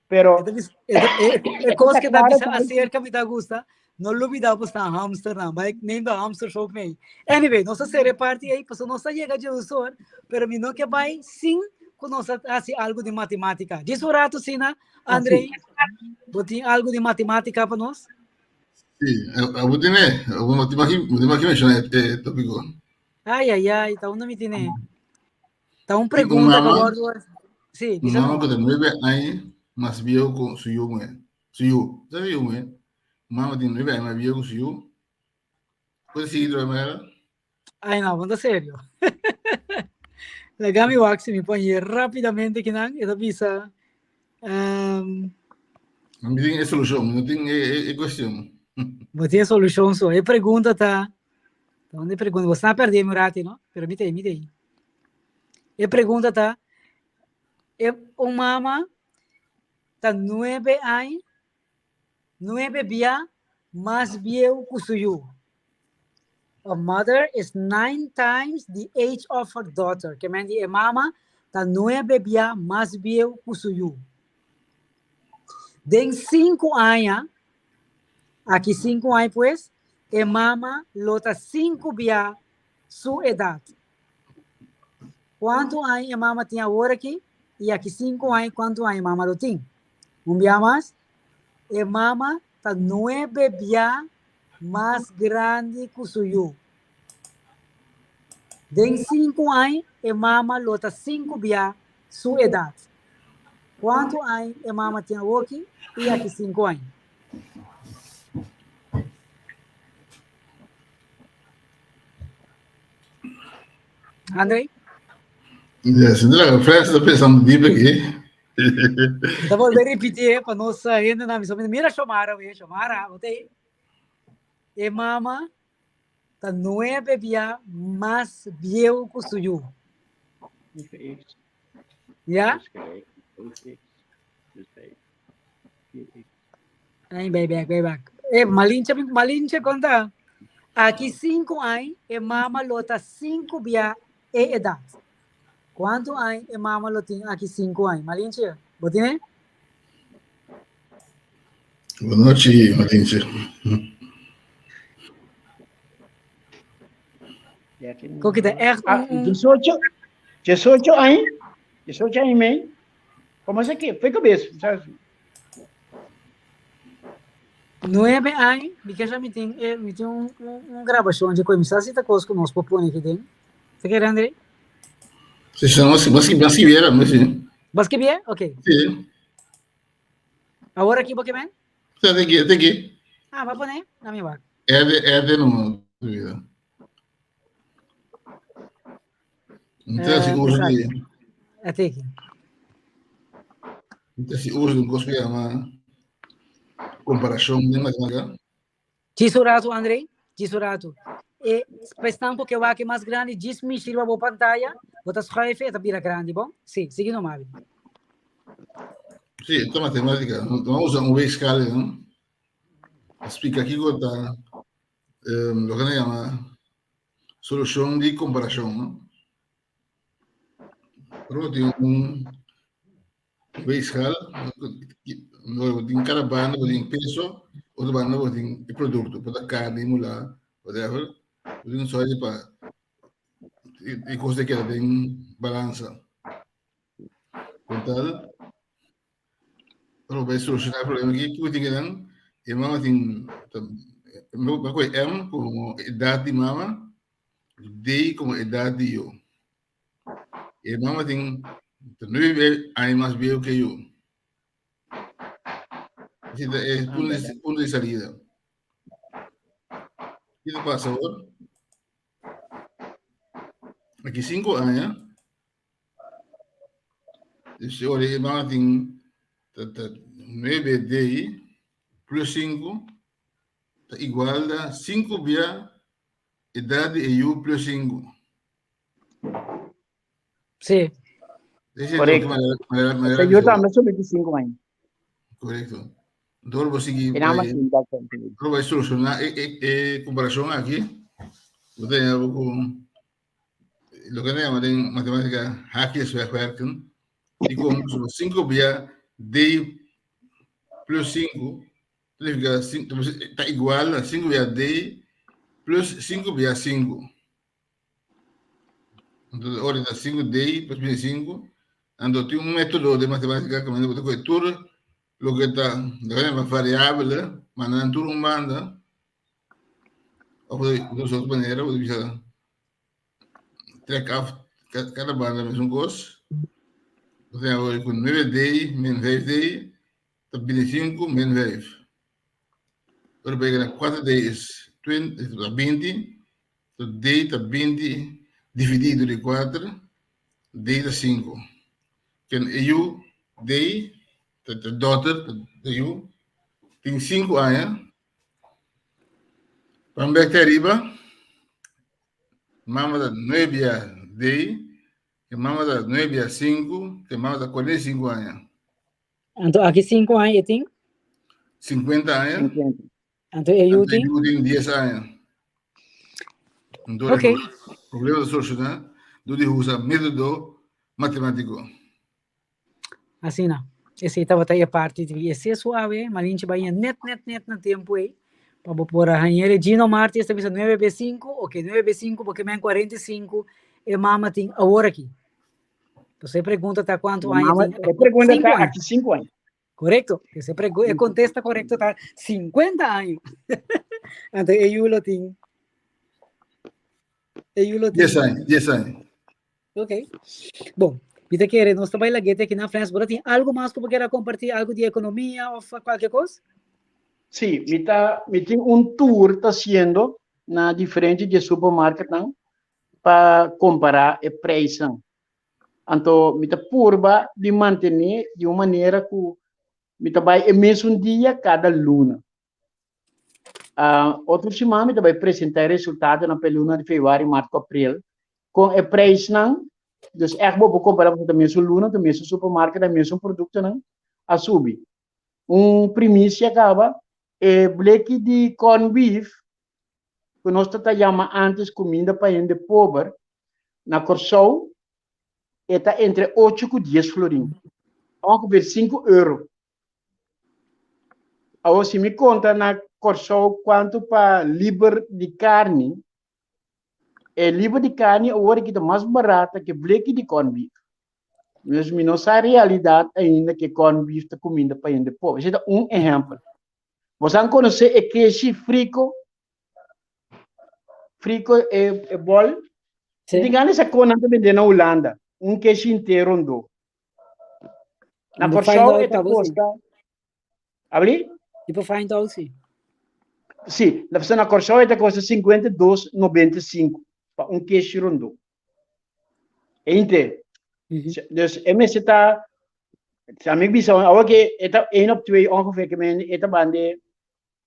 Pero e kos ke ta bisa acerca mi ta gusta, no lubida bo sta hamster nan, bai neem de hamsters ook mee. Anyway, nos a sere parti ei, paso nos a yega dje pero mi no ke bai sin ku nos a hasi algo di matematica. Djis un rato sina, Andrei, bo tin algo di matematica pa nos? Sí, abo tine, abo no te imagino, no te imagino e tópico. Ai, ai, ai, ta unda mi tine? Ta un pregunta mama, que wordo. Sí, un mama ku ta nueve aña mas viejo ku su yu muhé. Su yu. Sabe yu muhé? Mama tin nueve aña mas viejo ku su yu. Puede seguir de manera? Ay, no, ponte serio. Laga mi wak si mi pon rápidamente kinan, e ta bisa um, No tin e solushon, no tin e, e, e cuestión. Bo tin solushon so. E pregunta ta, Donde pregunta? Bo está perdi un rato, no? Pero mi te, mi te. E pregunta ta, e un mama ta nueve años, nueve bia mas viejo que su yu. A mother is nine times the age of her daughter. Ke men di e mama ta nueve bia mas viejo que su yu. Den cinco años, aki cinco años pues, e mama lo ta cinco bia su edad. Cuanto aña e mama tin awor aki? Y aki cinco aña, cuanto aña e mama lo tin? Un bia mas, e mama ta nuebe bia mas grandi cu su yu. Den cinco aña, e mama lo ta cinco bia su edad. Kuantu aña e mama tin awoki i aki sinku aña? André? Ja, si la Frans ta pensando diep aki. Ta volver repetir pa nos hende na misa. Mira Xomara, we, Xomara, bo te E mama ta nuebe bia mas bieu ku su yu. Ja? Ay, bay back, bay back. E malinche, malinche konta. Aki sinku añ, e mama lo ta sinku bia e edat. Kuantu añ e mama lo tin aki sinku añ? Malinche, bo tine? Boa nochi, Malinche. Koki ta echt Ah, un, un 18, 18 años, 18 años y medio. Como se que? Fue cabeça, sabe? Nuebe aña, mi ke sa mi tin e mi tin un un un grabashon dje koe mi sa si ta kos ku nos por pone aki den. Ta kere André? Si, si, mas mas mas skibiera, mas si. Bas skibié? Ok. Si. Awor aki bo ke men? Si, te ki, te ki. Ah, ba pone? Na mi wak. Erde, erde no. Entonces, si uso di, Ate aki. entonces, si uso di un kos ku yama komparashon den matematika. Djis un ratu, André. Djis un ratu. E pestan ku ke wak e mas grandi, djis mishi riba bo pantaya, bo ta schuif e ta bira grandi, bon? Si, sigui numa, Abi. Sí, ta matematika. No usa un weegschaal, no? Explica kiko ta loke nan yama solushon di komparashon, no? Ora bo tin un weegschaal, bo tin kada banda bo tin peso, otro banda bo tin e produkto, por ta karni, mulá, whatever. Bo tin sòru pa e kos ta keda den balansa. Kon tal, ora bo bai solushoná e problema aki, kiko tin kinan? E mama tin, bo kohe M komo edat di mama, D komo edat di yu. E mama tin nuebe aña mas bieu ke yu. Esei ta e punto di salida. Kiko ta pasa awor? Aki sinku aña, Dus ora e mama tin ta nuebe D plus sinku ta igual na sinku bia edad di e yu plus sinku. Sí. Korekto. Ese yu tambe su 25 aña. Korekto. Dor bo sigui dor bai solushoná e e e komparashon aki, bo ta haña bo ku loke nan yama den matematika haakjes wegwerken i kon sinku bia d plus sinku significa ta igual na sinku bia d plus sinku bia sinku. Anto ora ta sinku d plus bia sinku, anto tin un metodo den matematika kaminda bo ta kohe tur loke ta loke nan yama variabel manda nan tur un banda Of di otro manera, bo ta bisa trek af kada banda mesun kos. Bo ta yama ku 9D min 5D ta bini 5 min 5. Ora bo yega na 4D is 20, so D ta 20 dividido di 4, D ta 5. Ken e yu D ta dochter ta yu tin 5 aña. Pan bek ariba, mama ta nuebe a dei, e mama ta nuebe a sinku, e mama ta 45 aña. Anto aki sinku aña e tin? 50 aña. Anto e yu tin? Anto e yu tin 10 aña. Anto Ok. e problema ta solushoná dor di usa método matematiko. Asina, esei tabata e parti di esei suave, Malinche bai net net net na tempu ei, pa bo por a haña el. Gino Martis ta bisa nuebe be sinku, oke nuebe be sinku bo ke men 45 e mama tin awor aki. Entonces e pregunta ta kuantu aña tin? E pregunta ta aki sinku aña. Korekto, e pregu e kontesta korekto ta 50 aña. Anto e yu lo tin e yu lo tin 10 aña, 10 aña. Ok. Bon. Mi ta kere nos ta bai lag'é aki na Frens. Bo ta tin algu mas ku bo kier a kompartí, algu di ekonomia òf kualke kos? Sí, mi ta mi tin un tour ta hasiendo na diferente di e supermarketnan pa kompará e preisnan. Anto mi ta purba di mantené di un manera ku mi ta bai e mesun dia kada luna. Otro siman mi ta bai presentá e resultadonan pa e luna di febrüari, mart ku aprel kon e preisnan, dus ègt bo por kompará pasobra ta mesun luna, ta mesun supermarket, ta mesun produktonan a subi. Un primisia kaba, e bleki di corn beef ku nos ta ta yama ántes kuminda pa hende pober, na Kòrsou e ta entre ocho ku dies florin, ongeveer sinku euro. Awor si mi konta na Kòrsou kuantu pa liber di karni, e liber di karni awor aki ta mas barata ke bleki di corn beef. Dus mi no sa realidat ainda ke corn beef ta kuminda pa hende pober. Esei ta un ehèmpel. Boso a konosé e keshi friko? Friko e, e bòl? Sí. Tin gana sa kon nan ta bende na Hulanda. Un keshi henter rondó. Na Bo find Kòrsou out e ta pa bo sí. kosta. Abri? Di por find out sí. Sí, na na Kòrsou e ta kosta 52,95 pa un keshi rondó. E henter. Dus e mester ta, sa mi bisa, awor ke e ta 1 op 2 ongeveer ke men e ta bande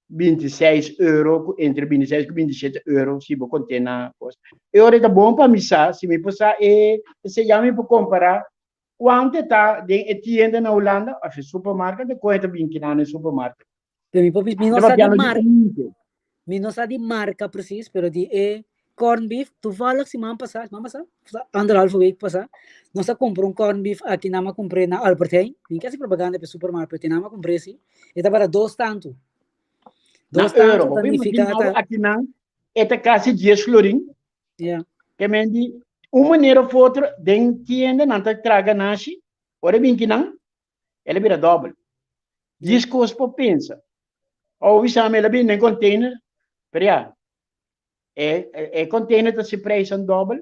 26 euro, ku entre 26 ku 27 euro si bo konté na kos. E ora e ta bon pa mi sa, si mi por sa e esei ya mi por kompará kuantu e ta den e tienda na Hulanda òf e supermarket de kon e ta bin kinan na e supermarket. Pero mi por mi Mi no ta sa di papiando di mar un. Mi no sa di marca precies, pero di e corn beef, toevallig siman pasá, siman pasá? Anderhalve week pasá, nos a compra un corn beef aki, nan a compr'é na Albert Heijn. Mi ke hasi propaganda pa e supermarkt, pero nan a compr'é si. E tabata dos tantu. Na Dos tantu euro, ta bo por nifiká imaginá ta, aki nan e ta kasi dies florin. ja. Ke men di un manera of otro den tienda nan ta traha ganashi, ora e bin kinan el a bira dòbel. Dies kos por pensa. Ò bisa mi el a bini den container, pero ya, e, e container ta si prijs dòbel.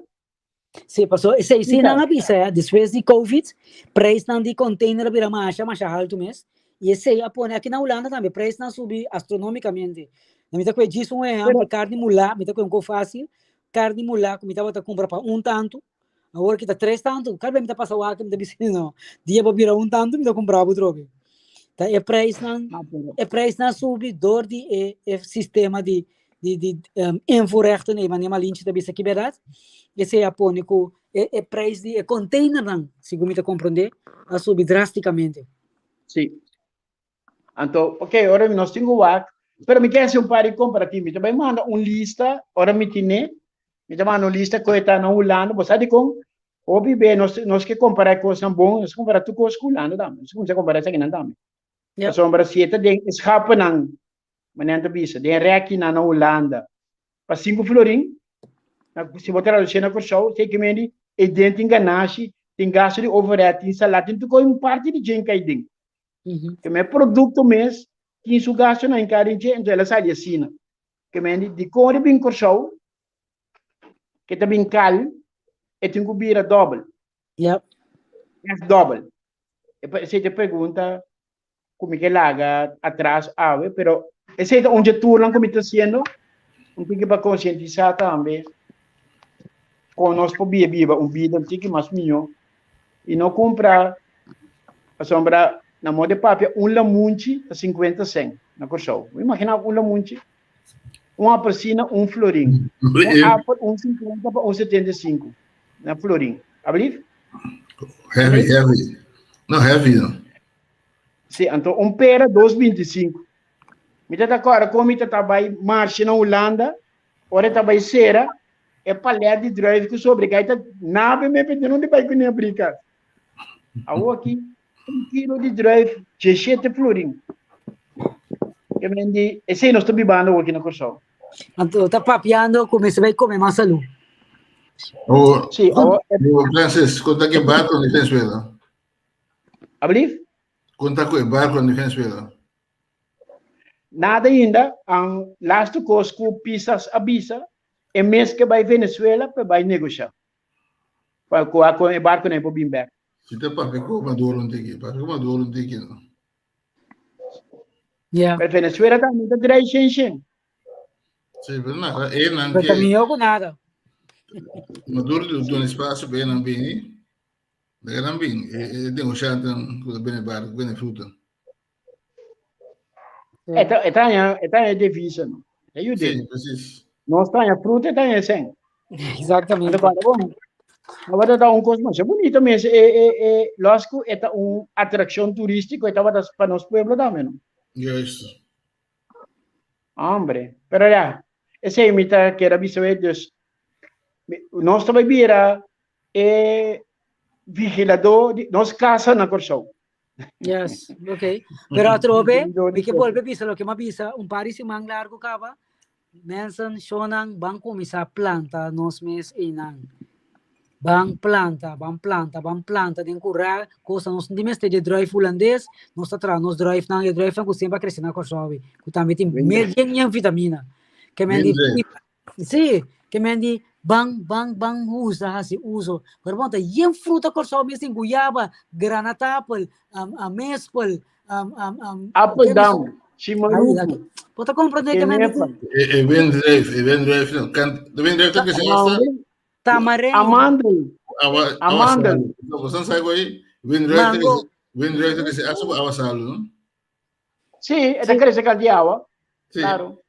Sí, paso esei sí nan a bisa ya, despues di COVID, prijsnan di container a bira masha, masha haltu mes. I esei a pone, aki na Hulanda tambe, prijsnan subi astronomicamente. Na mi ta kue djis un ehempel, karni mulá, mi ta kue un kos fácil, karni mulá ku mi tabata kumpra pa un tantu, Awor ki ta tres tantu, kada bes mi ta pasa wak mi ta bisa no, dia bo bira un tantu mi ta kumpra bo trobe. Ta e prijsnan, e prijsnan subi door di e, e sistema di di di um, invoerrechten, e manera Malinche ta bisa ki berdad, esei a pone ku e, e prijs di e containernan, segun mi ta komprende, a subi drasticamente. Sí. Anto, ok, ora nos tin ku wak, pero mi ke hasi un par di komparativo. Mi ta bai manda un lista, ora mi tine, mi ta manda un lista ku e ta na Hulanda. Bo sa dikon? Hopi be nos nos ke kompará e kosnan bon, nos kompará tur kos ku Hulanda tambe. Nos kuminsá kompará esakinan tambe. Ja. Pasobra si e ta den e schapennan, manera nan ta bisa, den rèkinan na Hulanda, pa sinku florin, na, si bo tradusié na Kòrsou, esei ke mende, ei den tin ganashi, tin gastu di overhead, tin salat, tin tur kos, un parti di dje kai den. Ke men produkto mes tin su gastunan hinká den dje, enton el a sali asina. Ke men di, dikon e bin Kòrsou, ke ta bin kal, e tin ku bira dòbel. Yep. Ègt dòbel. Esei ta e pregunta ku mi ke laga atras awe, pero esei ta un dje turnan ku mi ta hasiendo, un tiki pa konsientisá tambe kon nos por bia biba un bida un tiki mas mihó i no kumpra pasobra na moda di papia un lamunchi ta sinkuenta sèn na Kòrsou. Bo imaginá un lamunchi? Un apelsina un florin. Un apel un sinkuenta pa un 75 na florin. Ablief? Heavy, heavy. No heavy no. Sí, anto un pera 2,25. Mi ta ta kòrda kon mi ta ta bai marshe na Hulanda, ora e ta bai sera, e palet di druif ku sobre kai ta nabe me pende no di bai kuné brika. Awor aki un kilo di druif 17 florin. Ke men di esei nos ta bibando awor aki na Kòrsou. Anto ta papiando ku mester bai kome mas salú. Oh, Sí, awor oh, Francis, konta ku e barco di Venezuela. Ablief? Konta ku e barco di Venezuela. Nada ainda, an lastu kos ku Pisas a bisa, e mes ke bai Venezuela pa bai negosha. Pa ku e barco nan por bin bek. Si ta papia ku Maduro un tiki, papia ku Maduro un tiki no. Ja. Pero Venezuela tambe ta drai shen shen. Sí, pero nada, e nan Pero ke ta mihó ku nada. Maduro duna espacio pa e nan bini, laga nan bini. E e negociantenan ku ta bende barco, ku bende fruta. E ta e ta haña e ta haña devisa no. E yude. Sí, precies. Nos ta haña fruta e ta haña sen. Exactamente. Anto para bon. Tabata ta un kos masha bunito mes e e e los ku e ta un atrakshon turístiko e tabata pa nos pueblo tambe no. Juist. Hombre, pero ya, esei mi ta kere bisa we dus nos ta bai bira e vigiladó di nos kasa na Kòrsou. Yes, ok. Pero atrobe, mi ke bolbe bisa loke m'a bisa un par di siman largu kaba, mensen, shownan, ban kuminsá planta nos mes einan. Ban planta, ban planta, ban planta den kurá, kosa nos no tin mester di e druif hulandes, nos ta traha nos druifnan, e druifnan ku semper a krese na Kòrsou, ku tambe tin yen yen vitamina. Ke men di, Sí, ke men di ban, ban, ban usa, hasi uso. Pero bon, ta yen fruta Kòrsou mes tin guyaba, granatapel, um, amespel, um, um, um, Appeldam, chimaruku, Bo ta komprendé ke men di kenepa. E, e wendrijf, e wendrijf, no, kan, de wendrijf ta krese hasta tamarijn, Amandel, awa, awa Amandel. salu. Bo san sa koy, wendrijf ta mango. krese, wendrijf ta krese hasta awa salu, no? Sí, e ta krese kaldi awa. Sí. Claro.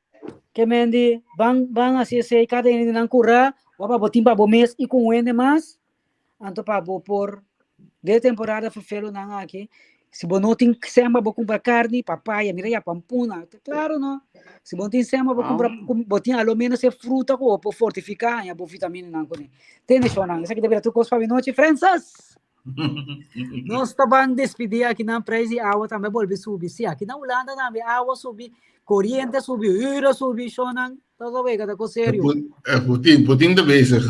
Ke men di ban ban hasi esei kada hende nan kurá wa pa bo tin pa bo mes i ku un hende mas anto pa bo por den temporada ferfelu nan aki si bo no tin sèn pa bo kumpra karni papaya mira ya pampuna klaro no si bo no tin sèn pa bo kumpra bo tin alo menos e fruta ku bo por fortifiká haña bo vitaminanan kuné tene shownan esaki ta bira tur kos pa mi nochi Francis. Nos ta ban despidi aki nan prijs di awa tambe bolbe subi. Si aki na Hulanda tambe awa subi, coriente subi, huur a subi, shownan. Todo wega ta ko serio. Putin, Putin ta bezig.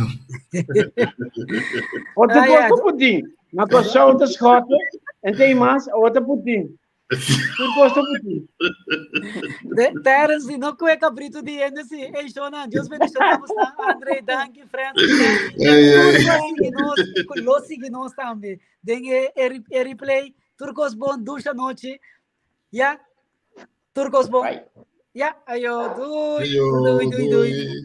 Otro Ah, ja. kos Putin. Na Kòrsou ta schotten en tem mas, otro Putin. Tur kos ta Putin. Terence, si no kue cabrito di hende si. Ey, shownan, Dios bendiciona bos nan. Andre, danki, Francis, danki. Ey, Tur ey. ku a sigui nos, i ku lo sigui nos tambe. Den e, e, e replay, tur kos bon, dusha nochi. Ya, tur kos bon. Bye. Ya, ayo, doei. Ayo, Doei, doei, doei. doei.